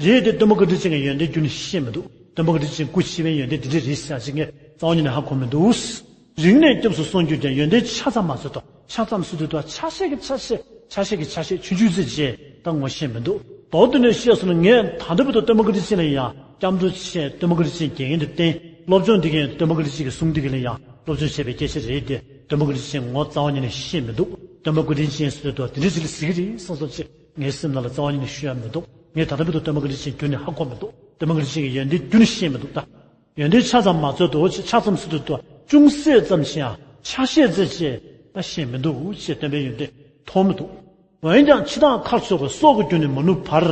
རེད་དེ་སྟོན་པ་བཀའ་དྲིན་ཅན་གྱི་ཡོན་ཏན་རྒྱུན་ནས་ཤེས་མི་འདུག་སྟོན་པ་བཀའ་དྲིན་ཅན་སྐུ་ཕྱི་པའི་ཡོན་ཏན་འདི་འདྲ་རེད་ཟེར་ཅིག་ངས་རྩ་བ་ཉིད་ནས་ཧ་གོ་མི་འདུག་རིང་ནས་སྐྱབས་སུ་སོང་གྱུར་ཀྱང་ཡོན་ཏན་ཆ་ཙམ་མ་ཚོད་དོ། ཆ་ཙམ་ཟེར་དུས་ད་ཆ་ཤས་ཀྱི་ཆ་ཤས། ཆ་ཤས་ཀྱི་ཆ་ཤས་ཆུང་ཆུང་ཙམ་བྱས་ད་ངོ་ཤེས་མི་འདུག་མདོར་བསྡུས་ནས་བཤད་སོང་ན་ངས་ད་ལྟ་བར་དུ་སྟོན་པ་བཀའ་དྲིན་ཅན་ལ་ཡང་སྐྱབས་འགྲོ་བྱས། སྟོན་པ་བཀའ་དྲིན་ཅན་དགེ་རྒན་དུ་བསྟེན། སློབ་སྦྱོང་འདི་གའི་སྟོན་པ་བཀའ་དྲིན་ཅན་གྱི་གསུང་འདི་ག་ལ་ཡང་སློབ་སྦྱོང་བྱས་པའི་སྐྱེས་ཆེན་རེད་དེ། སྟོན་པ་བཀའ་དྲིན་ཅན་ངོ་རྩ་བ་ཉིད་ནས་ཤེས་མི་འདུག་སྟོན་པ་བཀའ་དྲིན་ཅན་ཟེར་དུས་དེ་འདྲ་ཅིག་ལ་ཟེར་གྱི་རེད་བསམ་བསམ་ཅིག་ངའི་སེམས་ནང་ལ་རྩ་བ་ཉིད་ནས་ཤོད་ཡ་མི་འདུག་ངས་ད་ལྟ་བར་དུ་སྟོན་པ་བཀའ་དྲིན་ཅན་རྒྱུན་ནས་ཧ་གོ་མི་འདུག་སྟོན་པ་བཀའ་དྲིན་ཅན་གྱི་ཡོན་ཏན་རྒྱུན་ནས་ཤེས་མི་འདུག་ད་ཡོན་ཏན་ཆ་ཙམ་མ་ཚོད་དོ། ཆ་ཙམ་ཟེར་དུས་དོ་ཅུང་ཟད་ཙམ་ཞིག་ཡང་ཆ་ཤས་ཙམ་ཞིག་ད་ཤེས་མི་འདུག་ཅེས་སྟོན་པའི་ཡོན་ཏན་མཐོང་མི་འདུག་འོན་ཀྱང་འཆི་བདག་ཁར་ཕྱོགས་པ་སྲོག་གི་རྒྱུན་ནི་མ་ནུབ་བར།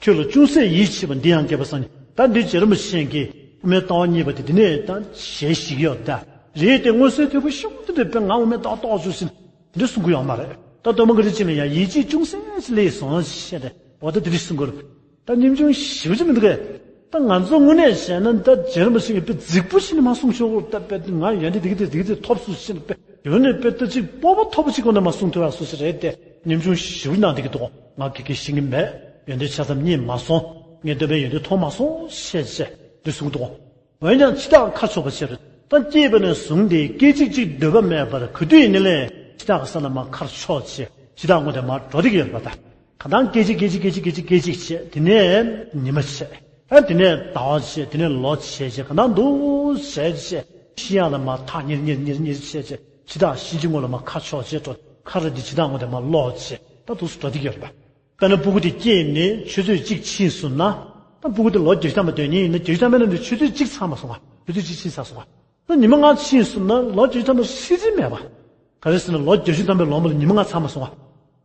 ཁྱོད་ལ་ཅུང་ཟད་ཡིད་ཆེས་པ་འདི་ཡང་སྐལ་པ་བཟང་སྙམ། ད་འདི་རྗེ་རིན་པོ་ཆེ་གིས་དབུ་མའི་ལྟ་བ་གཉིས་པ་དེ་འདི་ནས་ད་ཞལ་བཞེས་ཀྱི་ཡོད་ད། རེད་དེ་མངོན་གསལ་དོད་པོ་ཤོག་དེ་འདྲ་དཔེ་ང་དབུ་མའི་ལྟ་བ་རྟོགས་བཅུག་ཟིན་འདི་གསུང་གི་ཡོད་མ་རེད། ད་སྟོན་པ་བཀའ་དྲིན་ཅན་ལ་ཡང་ཡིད་ཆེས་ཅུང་ཟད་ཅིག་སླེབས་སོང་ཞེས་ཏེ་འོ་ད་འདི་འདྲ་གསུང་གི་རེད། ད་ཉམ་ཆུང་ཞེ་པོ་ཅིག་མི་འདུག་གས། ད་ང་ཚོ་དངོས་གནས་བྱས་ན་ད་རྗེ་རིན་པོ་ཆེ་གིས་དཔེ་རྫིག་པོ་ཞིག་ནས་མ་གསུང་ཆོག་གོ་ད་དཔེ་ང་ཡོན་ཏན་འདི་གི་དེ་འདི་གི་དེ་ཐོབ་སོང་ཞེས་ནས་དཔེ་ཡོད་ནས་དཔེ་ད་ཅིག་སྤོབས་པ་མཐོ་པོ་ཅིག་གོ་ནས་མ་གསུང་ཐུབ་ཡག་སོ་སོ་རེད་དེ་ཉམ་ཆུང་ཞེ་པོ་གནང་བསྡད་ཀྱི་འདུག་ང་གི་གི་ཤེས་ཀྱི་མེད། ཡོན་ཏན་ཆ་ཙམ་རྙེད་མ་སོང་། ངས་འདོད་པའི་ཡོན་ཏན་ཐོབ་མ་སོང་ཞེས་བྱས་འདི་གསུང་གི་འདུག་འོན་ཀྱང་འཆི་བདག་ཁར་ཕྱོགས་པ་ཆེར། ད་སྐྱེས་པ་ནས་བཟུང་སྟེ་སྐད་ཅིག་གཅིག་འདོད་པ་མེད་པར་ག་དུས་ཡིན་ནའི་ལས་འཆི་བདག་གི་ས་ལ་མར་ཁར་ཕྱོགས་བྱས་འཆི་བདག་ངོ་དེ་མར་འགྲོ་བསྡད་ཀྱི་ཡོད་པ་དང་། གང་ལྟར་སྐད་ཅིག་སྐད་ཅིག་སྐད་ཅིག་སྐད་ཅིག་སྐད་ཅིག་བྱས་དེ་ནས་ཉི་མ་བྱས། ཨ་དེ་ནས་ཟླ་བ་བྱས་དེ་ནས་ལོ་བྱས་བྱས་གང་ལྟར་འདུག་བྱས་བྱས་ཤི་ཡག་ལ་མར་ཐག་ཉེར་ཉེར་ཉེར་ཉེར་བྱས་བྱས་འཆི་བདག་གཤིན་རྗེ་ངོ་ལ་མར་ཁ་ཕྱོགས་བྱས་འགྲོ་ཁ་ར་འདི་འཆི་བདག་ངོ་དེ་མར་ལོག་བྱས་ད་འདུག་སེ་འགྲོ་བསྡད་ཀྱི་ཡོད་རེད་པ། དཔེར་ན་སྤུ་གུ་དེ་སྐྱེས་ནས་ཆུ་ཚོད་གཅིག་ཕྱིན་སོང་ན། ད་སྤུ་གུ་དེ་ལོ་བརྒྱད་ཅུ་ཐམ་པ་སྡོད་མཁན་ཡིན་ན་བརྒྱད་ཅུ་ཐམ་པའི་ནང་དུ་ཆུ་ཚོད་གཅིག་ཚང་མ་སོང་བ། ཆུ་ཚོད་གཅིག་ཕྱིན་ཚར་སོང་བ། ད་ཉི་མ་ལྔ་ཕྱིན་སོང་ན་ལོ་བརྒྱད་ཅུ་ཐམ་པ་ཤི་རྩིས་མེད་པ། ག་རེ་ཟེར་ན་ལོ་བརྒྱད་ཅུ་ཐམ་པའི་ལོ་མ་ལ་ཉི་མ་ལྔ་ཚང་མ་སོང་བ།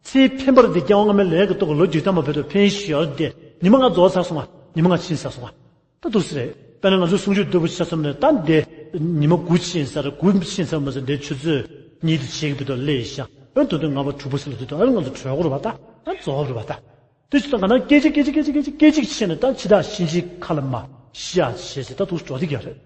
ཚེ་འཕེན་པར་འདི་སྐྱེ་བ་སྔ་མའི་ལས་ཀྱི་སྟོབས་ཀྱིས་ལོ་རྒྱུས་ཐ་མ་བོད་དུ་འཕེན་བཞིན་ཡོད་དེ། ཉི་མ་ལྔ་རྫོགས་ཚར་སོང་བ། ཉི་མ་ལྔ་ཕྱིན་ཚར་སོང་བ། ད་འདུག་སེ་རེད། དཔེར་ན་ང་ཚོའི་གསུང་ཆོས་བསྡུས་པ་ཆ་བསམ་ནས་ད་འདི་ཉི་མ་དགུ་ཕྱིན་ཚར་དགུ་ཕྱིན་ཚར་མ་ཟད་འདི་ཆུ་ཚོད་གཉིས་དང་ཕྱེད་ཀྱི་བར་དུ་སླེབས་ཤག་ཨ་ད་དུང་ལྔ་པ་དྲུག་པ་ཟེར་ལ་དུས་དང་ཨ་ང་ཚོ་གྲོལ་དགོས་རེད་པ། ད་ཨ་རྫོགས་རེད་པ། ད་དེ་ཆུ་ཚོད་གང་ན་སྐད་ཅིག་སྐད་ཅིག་སྐད་ཅིག་སྐད་ཅིག་སྐད་ཅིག་ཕྱིན་ནས་ད་འཆི་བདག་གཤིན་རྗེའི་ཁ་ལ་མ་ཤི་ཡ་བྱས་བྱས་ད་དུང་འགྲོ་བསྡད་ཀྱི་ཡོད་རེད།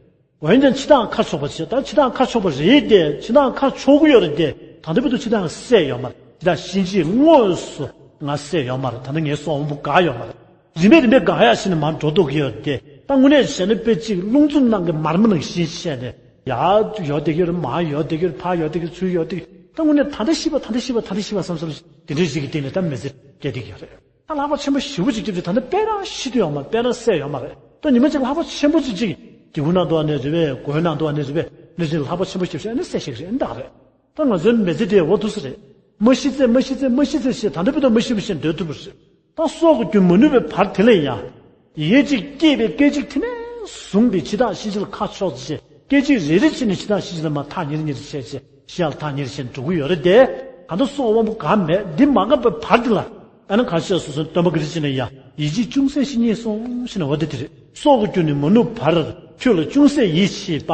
འོན་ཀྱང་འཆི་བདག་ཁ་ཕྱོགས་པ་བྱས། ད་འཆི་བདག་ཁ་ཕྱོགས་པ་རེད་དེ། འཆི་བདག་ཁ་ཕྱོགས་ཀྱི་ཡོད་རེད་དེ། ད་ལྟ་བར་དུ་འཆི་བདག་བསད་ཡོད་མ་རེད། འཆི་བདག་གཤིན་རྗེས་དངོས་སུ་ང་བསད་ཡོད་མ་རེད། ད་ལྟ་ངའི་སྲོག་དབང་པོ་འགག་ཡོད་མ་རེད། རིམ་པས་རིམ་པས་འགག་ཡ་ཕྱིན་ནས་མར་འགྲོ་ཐུབ་ཀྱི་ཡོད་རེད་དེ། ད་དངོས་གནས་བྱས་ན་དཔེ་གཅིག་རླུང་འཚུབ་ནང་གི་མར་མེ་ནང་བཞིན་བྱས་ནས་ཡར་ཡོད་བསྡད་ཀྱི་ཡོད་རེད། མར་ཡོད་བསྡད་ཀྱི་ཡོད་རེད། ཕར་ཡོད་བསྡད་ཀྱི་ཡོད་རེད། ཚུར་ཡོད་བསྡད་ཀྱི་ཡོད་རེད། ད་དངོས་གནས་ད་ལྟ་ཤི་བ་ད་ལྟ་ཤི་བ་ད་ལྟ་ཤི་བ་བསམ་བསམ་དེ་འདྲའི་ཞིག་གི་སྟེང་ནས་ད་མི་ཚེ་སྐྱེལ་བསྡད་ཀྱི་ཡོད་རེད། ད་ལྷགས་པ་ཆེན་པོ་ཞེ་པོ་ཅིག་སྐྱེས་བྱས། ད་ནི་དཔེ་རང་ཤི་དུས་ཡོད་མ་རེད། དཔེ་རང་བསད་ཡོད་མ་རེད། ད་ཉི་མ་གཅིག་ལྷགས་པ་ཆེན་པོ་ཅིག་ཅིག་སྡེ་ཁུལ་ནང་དུ་ཨ་ནི་རེད་པས། དགོན་ནང་དུ་ཨ་ནི་རེད་པས། ནི་ཅིག་ལྷགས་པ་ཆེན་པོ་སྐྱེས་བྱས་ཨ་ནི་བསད་ཤེས་ཀྱི་རེད། ཨ་ནི་ད་ག་རེད། ད་ང་ཚོའི་མི་ཚེ་དེ་འོ་འདུག་སེ་རེད། མ་ཤི་ཚེ་མ་ཤི་ཚེ་མ་ཤི་ཚེ་ཞེས་ད་ལྟ་བར་དུ་མ་ཤི་བ་བཞིན་སྡོད་ཐུབ་པ་རེད། ད་སྲོག་གི་རྒྱུན་མ་ནུབ་པའི་བར་དེ་ལ་ཡང་། ཡིད་ཀྱིས་སྐྱེས་པའི་སྐད་ཅིག་དེ་ནས་བཟུང་སྟེ་འཆི་བདག་གཤིན་རྗེ་ལ་ཁ་ཕྱོགས་ཚེ། སྐད་ཅིག་རེ་རེ་བྱས་ནས་འཆི་བདག་གཤིན་རྗེ་ལ་མར་ཐག་ཉེ་རུ་ཉེ་རུ་བྱས་བྱས། ཤི་ཡ་ལ་ཐག་ཉེ་རུ་བྱས་ནས་འགྲོ་གི་ཡོད་རེད་དེ། གང་ལྟར་སྲོག་དབང་པོ་འགག་མེད་འདི་མ་འགག་པའི་བར་དེ་ལ། ཨ་ནི་ག་རེ་བྱས་སོང་ཟེར་ན་སྟོན་པ་བཀའ་དྲིན་ཅན་ལ་ཡང་ཡིད་ཆེས་ཅུང་ཟད་ཞིག་རྙེད་སོང་ཞེས་ནས་འོ་དེ་དེ་རེད། སྲོག་གི་རྒྱུན་ནི་མ་ནུབ་བར་ཁྱོད་ལ་ཅུང་ཟད་ཡིད་ཆེས་པ།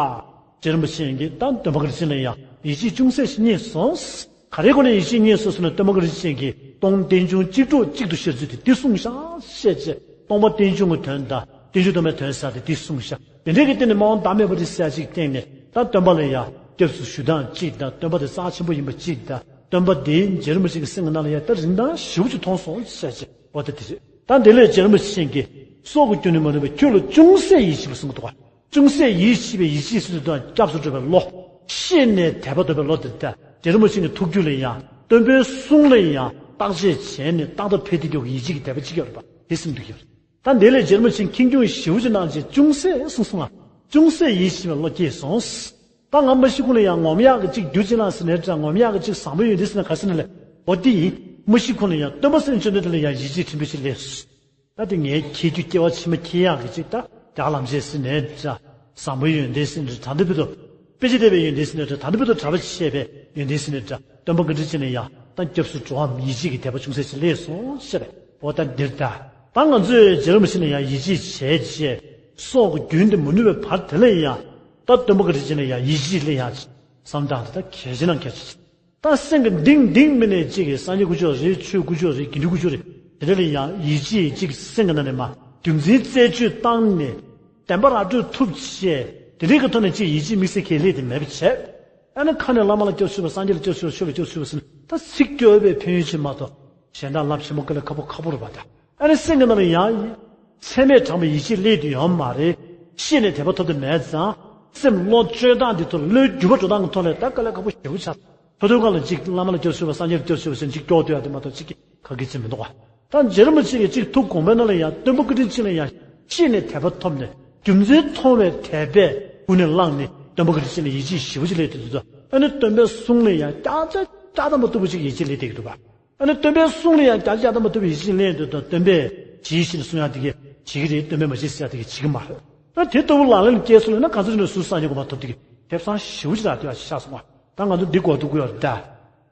རྗེ་རིན་པོ་ཆེ་གིས་ད་སྟོན་པ་བཀའ་དྲིན་ཅན་ལ་ཡང་ཡིད་ཆེས་ཅུང་ཟད་ཞིག་རྙེད་སོང་། ག་རེའི་སྒོ་ནས་ཡིད་ཆེས་རྙེད་སོང་ཟེར་ན། སྟོན་པ་བཀའ་དྲིན་ཅན་གྱིས་སྟོང་རྟེན་འབྱུང་གཅིག་གྲོགས་གཅིག་ཏུ་ཤར་ཚུལ་དེ་འདི་གསུངས་ཤག་ཞེས་བྱས། སྟོང་པ་རྟེན་འབྱུང་གི་དོན་དང་རྟེན་འབྱུང་སྟོང་པའི་དོན་ཟེར་དེ་འདི་གསུངས་ཤག་དེ་འདྲའི་གི་སྟེང་ནས་སྨྲ་བ་བདག་མེད་པ་དེ་ཟེར་ཅིག་སྟེང་ནས་ད་སྟོན་པ་ལ་ཡང་སྐྱབས་སུ་ཞུ་སྟངས་གཅིག་དང་། སྟོན་པ་དེ་རྩ་ཆེན་པོ་ཡིན་པ་གཅིག་དང་། སྟོན་པ་དེ་རྗེ་རིན་པོ་ཆེ་གི་སེམས་ཀྱི་ནང་ལ་ཡང་ད་རིན་ཐང་ཞེ་པོ་ཅིག་མཐོང་སོང་ཟེར་ཅིག་འོ་ད་དེ་རེད། ད་དེ་ལས་རྗེ་རིན་པོ་ཆེ་གིས་སྲོག་གི་རྒྱུན་ནི་མ་ནུབ་པའི་ཁྱོད་ལ་ཅུང་ཟད་ཡིད་ཆེས་པ་གསུངས་འདུག་ག་ཅུང་ཟད་ཡིད་ཆེས་པའི་ཡིད་ཆེས་ཟེར་དུས་སྐྱབས་སུ་འགྲོ་བའི་བློ། ཤེས་ནས་དད་པ་ཐོབ་པའི་བློ་དེ་ད་རྗེ་རིན་པོ་ཆེ་གི་ཐུགས་རྒྱུད་ལ་ཡང་། སྟོན་པའི་གསུང་ལ་ཡང་བརྟག་དཔྱད་བྱས་ནས་ཏག་ཏག་ཕེབས་བསྡད་རྒྱུ་གི་ཡིད་ཆེས་ཀྱི་དད་པ་ཅིག་ཡོད་རེད་པ། དེ་སེམས་འདུག་ཡོད་རེད། ད་དེ་ལས་རྗེ་རིན་པོ་ཆེས་ཁེངས་སྐྱུང་ཞེ་པོ་ཅིག་གནང་བྱས་ཅུང་ཟད་གསུངས་སོང་ང་། ཅུང་ཟད་ཡིད་ཆེས་པའི་བློ་སྐྱེས་སོང་། ད་ང་མ་ཤི་གོང་ལ་ཡང་ངོམ་ཡག་གི་ཅིག་རྒྱུ་ཅིག་བླངས་ཟེར་ནའི་འདྲ། ངོམ་ཡག་གི་ཅིག་བཟང་པོ་ཡོན་ཏན་ཟེར་ན་ག་ཟེར་ན་ལས། འོ་དེ་ཡིན། མ་ཤི་གོང་ལ་ཡང་སྟོན་པ་སེམས་བྱོན་དོན་དེ་ལ་ཡང་ཡིད་ཆེས་དྲན་པ་ཞིག་སླེབས་སོང་། ད་དེ་ངའི་ཁྱེད་རྒྱུ་སྐྱེ་བ་ཕྱི་མ་འཁྱེར་ཡག་གི་ཅིག་ད་རྒྱག་ལམ་བྱས་ཟེར་ནའི་འདྲ། བཟང་པོའི་ཡོན་ཏན་ཟེར་ནའི་འདྲ། ད་ལྟ་བར་དུ་དཔེ་ཆ་བལྟས་པའི་ཡོན་ཏན་ཟེར་ནའི་འདྲ། ད་ལྟ་བར་དུ་གྲྭ་པ་བྱས་པའི་ཡོན་ཏན་ཟེར་ནའི་འདྲ། སྟོན་པ་བཀའ་དྲིན་ཅན་ལ་ཡང་ད་སྐྱབས་སུ་འགྲོ་བའམ་ཡིད་ཆེས་ཀྱི་དད་པ་ཅུང་ཟད་ཅིག་སླེབས་སོང་ཟེར་བས། འོ་ད་འདིར་ད། ད་ང་ཚོས་རྗེ་རིན་པོ་ཆེ་ལ་ཡང་ཡིད་ཆེས་བྱས་རྗེས། སྲོག་གི་རྒྱུན་དེ་མ་ནུབ་པའི་བར་དེ་ལ་ཡང་། ད་སྟོན་པ་བཀའ་དྲིན་ཅན་ལ་ཡང་ཡིད་ཆེས་སླེབས་ཡག་ཅིག་བསམ་སྟངས་དེ་ད་གལ་ཆེ་ན་གལ་ཆེ་ཅིག་ད་སེམས་ཀྱི་གཏིང་གཏིང་མི་ནས་གཅིག་གིས་སངས་རྒྱས་དཀོན་མཆོག་རེད། ཆོས་དཀོན་མཆོག་རེད། དགེ་འདུན་དཀོན་མཆོག་རེད། དེ་འདྲ་ལ་ཡང་ཡིད་ཆེས་གཅིག་སེམས་ཀྱི་ནང་ནས་མ། རྒྱུ་མཚན་རྩད་གཅོད་བཏང་ནས་བདེན་པ་ར་སྤྲོད་ཐུབ་བྱས། དེ་འདྲའི་གི་ཐོག་ནས་གཅིག་ཡིད་ཆེས་དམིགས་བསལ་གྱི་སླེབས་དེ་མེད་པ་བྱས། ཨ་ནི་ཁ་ནས་བླ་མ་ལ་སྐྱབས་སུ་མཆིའོ། སངས་རྒྱས་ལ་སྐྱབས་སུ་མཆིའོ། ཆོས་ལ་སྐྱབས་སུ་མཆིའོ་ཟེར་ན་ད་ཚིག་སྐྱོ་བའི་ཕན་ཡོན་ཅིག་མ་གཏོགས། གཞན་དག་རླབས་ཆེན་པོ་དཀའ་ལས་ཁག་པོ་ཁག་པོ་རེད་པ་ད། ཨ་ནི་སེམས་ཀྱི་ནང་ལ་ཡང་། ཚད་མས་དྲངས་པའི་ཡིད་ཆེས་སླེབས་དུས་ཡོད་མ་རེད། ཤེས་ནས་དད་པ་ཐོབ་དུས་མེད་ཙང་། སེམས་བློ་བཅོས་སྟངས་འདི་ཐོག་བློའི་འགྱུར་བ་འགྲོ་སྟངས་ཀྱི་ཐོག་ལ་ད་དཀའ་ལས་ཁག་པོ་ཞེ་པོ་ཆགས། ཐོ་ཐོའི་སྒང་ལ་གཅིག་བླ་མ་ལ་སྐྱབས་སུ་མཆིའོ། སངས་རྒྱས་ལ་སྐྱབས་སུ་མཆིའོ་ཟེར་གཅིག་སྐྱོ་བསྡད་ཡ་དེ་མ་གཏོགས་གཅིག་ག་གེ་ཅིག་མི་འདུག་ག་ད་རྗེ་རིན་པོ་ཆེ་གིས་གཅིག་ཐུགས་དགོངས་པའི་ནང་ལ་ཡང་། སྟོན་པ་བཀའ་དྲིན་ཅན་ལ་ཡང་། ཤེས་ནས་དད་པ་ཐོབ་ནས། རྒྱུ་མཚན་མཐོང་བའི་དད་པས་ཀུན་ནས་བསླངས་ནས། སྟོན་པ་བཀའ་དྲིན་ཅན་ལ་ཡིད་ཆེས་ཞེ་པོ་ཅིག་སླེབས་ཏེ་འདུག་ཨ་ནི་སྟོན་པའི་གསུང་ལ་ཡང་བསྐྱར་བརྗོད་བསྐྱར་དམ་པ་ལྟ་བུ་ཅིག་ཡིད་ཆེས་སླེབས་བསྡད་ཀྱི་འདུག་པ། ཨ་ནི་སྟོན་པའི་གསུང་ལ་ཡང་བསྐྱར་བརྗོད་བསྐྱར་དམ་པ་ལྟ་བུ་ཡིད་ཆེས་སླེབས་ཏེ། སྟོན་པས་བྱས་ཤིག་གསུང་ཡག་དེ་གིས་བྱེད་ཀྱི་རེད། སྟོན་པས་མ་བྱེད་ཟེར་ཡག་དེ་གིས་བྱེད་ཀྱི་མ་རེད། ཨ་དེ་ལྟ་བུ་ལག་ལེན་ལ་བསྐྱལ་སོང་ལབ་ན་ག་ཚོད་ནས་སུ་སངས་རྒྱས་གོ་མ་ཐོབ་དེ་གིས་ཐེབས་ཚང་ཞེ་པོ་ཅིག་རག་བསྡད་པ་ཞིག་ཆགས་སོང་བ། ད་ང་ཚོ་འདི་གོ་ཐུབ་ཀྱི་ཡོད་རེད་ད།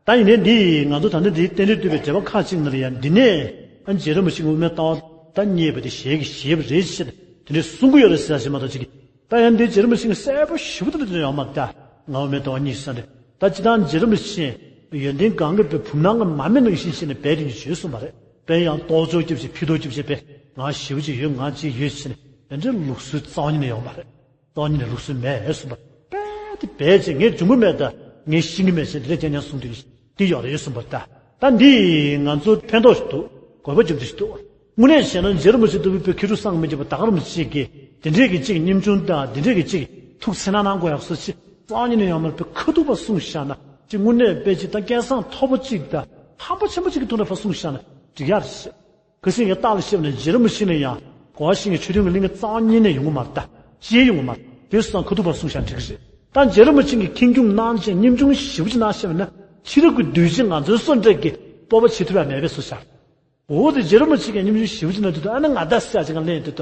ད་ཡིན་ནའི་འདི་ང་ཚོ་ད་ལྟ་འདི་རྟེན་འབྲེལ་བསྟོད་པའི་འགྲེལ་པ་ཁག་ཅིག་ནང་ལ་ཡང་འདི་ནས། ཨ་རྗེ་རིན་པོ་ཆེ་གིས་དབུ་མའི་ལྟ་བ་ད་རྙེད་པ་དེ་ཞལ་གྱིས་བཞེས་པ་རེད་ཅེས་དེ་འདྲས་གསུང་གི་ཡོད་རེད་ཟེར་ཞེས་མ་གཏོགས་ཅིག་ད་ཡང་འདི་རྗེ་རིན་པོ་ཆེ་གིས་གསལ་པོ་ཞེ་པོ་དེ་འདྲ་ཡོད་མ་རེད་ད། ང་དབུ་མའི་ལྟ་བ་རྙེད་ས་རེད། ད་སྤྱིར་བཏང་རྗེ་རིན་པོ་ཆེ་ཡོན་ཏན་གང་གི་བུམ་ནང་གི་མར་མེ་ནང་བཞིན་བྱས་ནས་སྦས་དེ་ནས་བྱོས་གསུངས་པ་རེད། དཔེ་ཡང་རྟོགས་བརྗོད་རྒྱབ་བྱས་ཕུད་རྡོག་རྒྱབ་བྱས་པས་ང་ཞེ་པོ་ཅིག་ཡོད། ང་ཅིག་ཡོད་ཟེར་ནས་དེ་འདྲའི་ལུགས་སྲོལ་རྩ་བ་ཉིད་ནས་ཡོད་མ་རེད། རྟོགས་ཉིད་ནས་ལུགས་སྲོལ་མེད་གསུངས་པ། དཔེ་དེ་སྦས་བྱས་ངས་འབྱུང་གི་མེད་ད། ངས་ཤེས་ཀྱི་མེད་ཟེར་འདི་འདྲ་རྐྱང་རྐྱང་གསུངས་དུས་འདི་ཡོད་རེད་གསུངས་པ་ད། ད་འདི་ང་ཚོ་ཕན་ཐོགས་ཤིག་འདུག་དགོས་པ་རྒྱབ་རྩིས་ཤིག་འདུག་དངོས་གནས་བྱས་ན་རྗེ་རིན་པོ་ཆེ་ལྟ་བུའི་བོད་མཁས་གྲུབ་སངས་མི་རྒྱས་པ་ད་ག་རིན་པོ་ཆེ་གིས་དེ་འདྲས་ཀྱི་གཅིག་སྙེམས་ཆུང་དང་དེ་འདྲས་ཀྱི་གཅིག་ཐུགས་འཚེར་སྣང་གནང་དགོས་ཡག་བཟོ་ཅིག་རྩ་བ་ཉིད་ནས་ཡོད་མ་རེད། བོད་ཁ་ཐུག་པ་གསུངས་བཞག་ན་གཅིག་དངོས་གནས་དཔེ་ཅིག་ད་སྐལ་བཟང་མཐོ་པོ་གཅིག་དང་ཧམ་པ་ཆེན་པོ་གཅིག་གི་ཐོག་ནས་ཕར་གསུངས་བཞག་ན་འགྲིག་ཡག་རེད། གལ་སྲིད་ངས་རྟགས་ལ་བཤད་པ་ན་རྗེ་རིན་པོ་ཆེ་ལ་ཡང་གོ་བ་ཤེས་མཁན་ཆོས་དོན་གྱི་གླིང་ག་རྩ་བ་ཉིད་ནས་ཡོང་གི་མ་རེད་ད། ཅི་ཡོང་གི་མ་རེད། དེ་སོང་ཙང་ཁ་ཐུག་པར་གསུངས་བཞག་འགྲིག་གི་རེད། ད་རྗེ་རིན་པོ་ཆེ་གིས་ཁེངས་སྐྱུང་གནང་བྱས་སྙེམས་ཆུང་ཞེ་པོ་ཅིག་གནང་བཤད་པ་ན་ཕྱི་རབས་ཀྱི་གདུལ་བྱ་ང་ཚོའི་བཟོ་འདྲ་གི་སྤོབས་པ་བྱེད་ཐུབ་ཡག་མེད་པའི་བཟོ་བཞག་འོ་དེ་རྗེ་རིན་པོ་ཆེ་གིས་སྙེམས་ཆུང་ཞེ་པོ་ཅིག་གནང་དུས་ད་ཨ་ནི་ང་ད་སེ་ཡ་ཅིག་ག་ལེན་དུས་ད།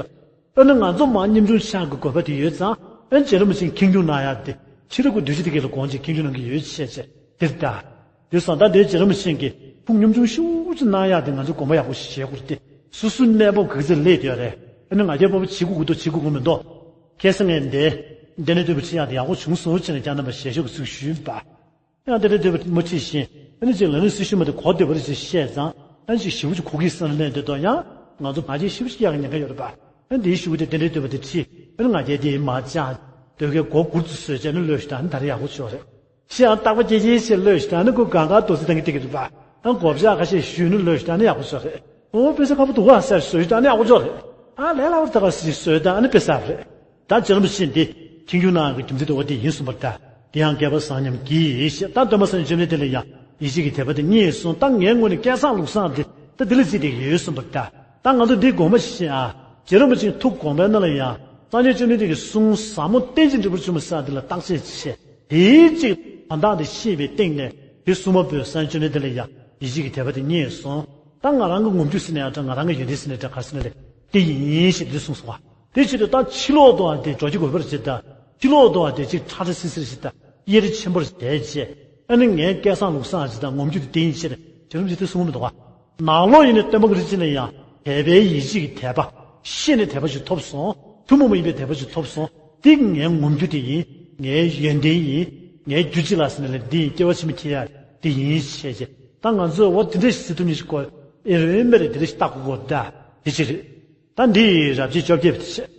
ཨ་ནི་ང་ཚོ་མར་སྙེམས་ཆུང་བྱ་དགོས་དགོས་པ་དེ་ཡོད་ཙང་ཨ་ནི་རྗེ་རིན་པོ་ཆེ་གིས་ཁེངས་སྐྱུང་གནང་ཡག་དེ་ཕྱི་རབས་ཀྱི་གདུལ་བྱ་དེ་གས་ལ་དགོངས་བྱས་ཁེངས་སྐྱུང་གནང་གི་ཡོད་བྱས་བྱས་དེར་ད། དེ་སོང་ད་དེ་རྗེ་རིན་པོ་ཆེ་གིས་ཁུངས་སྙོམས་ཆུང་ཤུགས་ཅིག་གནང་ཡག་དེ་ང་ཚོ་དགོངས་པ་ཡག་པོ་ཞིག་བཞེས་དགོས་རེད་དེ། སོ་སོའི་གནས་བབ་ག་ཚོད་སླེབས་ཡོད་རེད། ཨ་ནི་ང་རྒྱལ་པོ་བྱེད་དགོས་ཀྱི་འདུག་བྱེད་དགོས་ཀྱི་མི་འདུག་ཁ་སང་ངས་འདི་འདི་ནས་སྟོན་པ་ཁྲིད་ཡག་དེ་ཡག་པོ་བྱུང་སོང་ཅེས་ནས་ཀྱང་རྣམ་པ་ཞལ་ཤོག་གི་ཚིག་ཞུས་པ། ཡང་དེ་འདྲ་འདོད་པ་མ་ཁྲིད་བཞིན་ཨ་ནི་ཅིག་ལ་ནི་སྲི་ཞུ་མ་དེ་གོ་བདེ་བ་རེ་ཅིག་བཤད་ཙང་ཨ་ནི་ཅིག་ཞེ་པོ་ཅིག་གོ་གི་སེམས་ལ་སླེབས་འདོད་དོ། ཡང་ང་ཚོ་ང་རྒྱལ་ཞེ་པོ་ཅིག་ཡག་གི་ཉེན་ཁ་ཡོད་རེད་པ། ཨ་ནི་དེའི་ཞུ་གི་དེ་དེ་འདྲ་འདོད་པ་དེ་ཁྲིད་ཨ་ནི་ང་རྒྱལ་དེ་མ་བཅག་འདོད་མཁན་མགོ་སྒུར་དུ་བཟོས་བྱས་ནི་ལོས་ཤི་ད་ཨ་ནི་ད་རེ་ཡག་པོ་ཆོག་རེད། ཤི་ཡང་རྟག་པ་སྐྱེ་ཅན་ཞེས་ལོས་ཤི་ད་ཨ་ནི་ཁོ་གང་ག་རྡོ་རྩི་ཐང་གི་སྟེང་གི་རེད་པ། ཨ་ནི་གོ་བྱ་ཁ་ཤས་ཞུས་ནི་ལོས་ཤི་ད་ཨ་ནི་ཡག་པོ་ཆོག་རེད། ཨོ་དཔེ་ཆ་ཁ་པོ་འདུག་ཨ་ཟེར་བཟོས་ཤི་ད་ཨ་ནི་ཡག་པོ་ཆོག་རེད། ཨ་ལས་སླ་བོར་ད་ག་ཟེ་བཟོས་ད་ཨ་ནི་དཔེ་གསར་རེད། ད་རྗེ་རིན་པོ་ཆེ་འདི་ཐུགས་རྒྱུད་ནང་གི་རྒྱུ་མཚན་དེ་འོ་དེ་ཡིན་གསུངས་པར་ལྟ། དེ་ཡང་བསྐལ་པ་བཟང་ཉམས་ཀྱིས་ཞེས་ད་སྟོན་པ་སངས་རྒྱས་བཅོམ་ལྡན་འདས་ལ་ཡང་ཡིད་ཆེས་ཀྱི་དད་པ་དེ་རྙེད་སོང་། ད་ངའི་ངོས་ནས་བསྐལ་བཟང་ལུགས་བཟང་དེ་ད་འདི་ལ་བརྩིས་ཏེ་ཡོད་གསུངས་པར་ལྟ། ད་ང་ཚོ་འདི་དགོངས་པ་བཞེས་ཨ། རྗེ་རིན་པོ་ཆེའི་ཐུགས་དགོངས་པའི་ནང་ལ་ཡང་སངས་རྒྱས་བཅོམ་ལྡན་འདས་ཀྱི་གསུང་ཟབ་མོ་རྟེན་ཅིང་འབྲེལ་བར་འབྱུང་བའི་ས་འདི་ལ་བརྟག་དཔྱད་བྱས་དེའི་གཅིག་དོན་དག་འདི་ཤེས་པའི་སྟེང་ནས་དེ་གསུང་མ་པོས་སངས་རྒྱས་བཅོམ་ལྡན་འདས་ལ་ཡང་ཡིད་ཆེས་ཀྱི་དད་པ་དེ་རྙེད་སོང་། ད་ང་རང་གི་ངོམ་རྒྱུ་ཟེར་ན་ཡང་འདྲ་ང་རང་གི་ཡོན་ཏན་ཟེར་ན་འདྲ་ག་ཟེར་ན་ལས་དེ་ཡིན་ཞེས་འདི་གསུངས་སོང་བ། དེ་ཕྱིར་དུ་ད་ཕྱི་ལོགས་དུའང་དེ་འགྲོ་རྒྱུ་དགོས་པར་བྱེད་ད། ཕྱི་ལོགས་དུའང་དེ་གཅིག་ཁྲ་ཁྲ་སིལ་སིལ་ཞིག་ད་དབྱེ་རིག་ཆེན་པོར་བྱས་རྗེས་ཨ་ནི་ངའི་བསྐལ་བཟང་ལུགས་བཟང་ཞིག་ད་ངོམ་རྒྱུ་དེ་དེ་ཡིན་ཕྱིར་དེ་རུམ་ཞིག་དེ་གསུང་མི་འདུག་བ། ནང་ལོགས་ཡིན་ནས་སྟོན་པ་གི་རིགས་ཅི་ན་ཡང་དད་པའི་ཡིད་ཆེས་ཀྱི་དད་པ། ཤེས་ནས་དད་པ་ཞིག་ཐོབ་སོང་། ཐུན་མོང་མ་ཡིན་པའི་དད་པ་ཞིག་ཐོབ་སོང་། འདི་ངའི་ངོམ་རྒྱུ་དེ་ཡིན། ངའི་ཡོན་ཏན་ཡིན། ངའི་རྒྱུ་ཅི་ལ་ཟེར་ན་ལས་འདི་ཡིན་སྐྱེ་བ་ཕྱི་མ་ཁྱེར་ཡ་དེ་ཡིན་ཞེས་བྱས། ད་ང་ཚོས་འོ་དེ་འདྲ་ཞིག་ཟེར་ཐུབ་ནི་ཞིག་གོ་ཨེ་རེད་མེད་རེད་དེ་འདྲ་ཞིག་བལྟ་དགོས་གོ་ད་དེ་ཅི་རེད། ད་འདི་ཡི་རབ་བྱེད་བཅོ་བརྒྱད་པ་དེ་བྱས།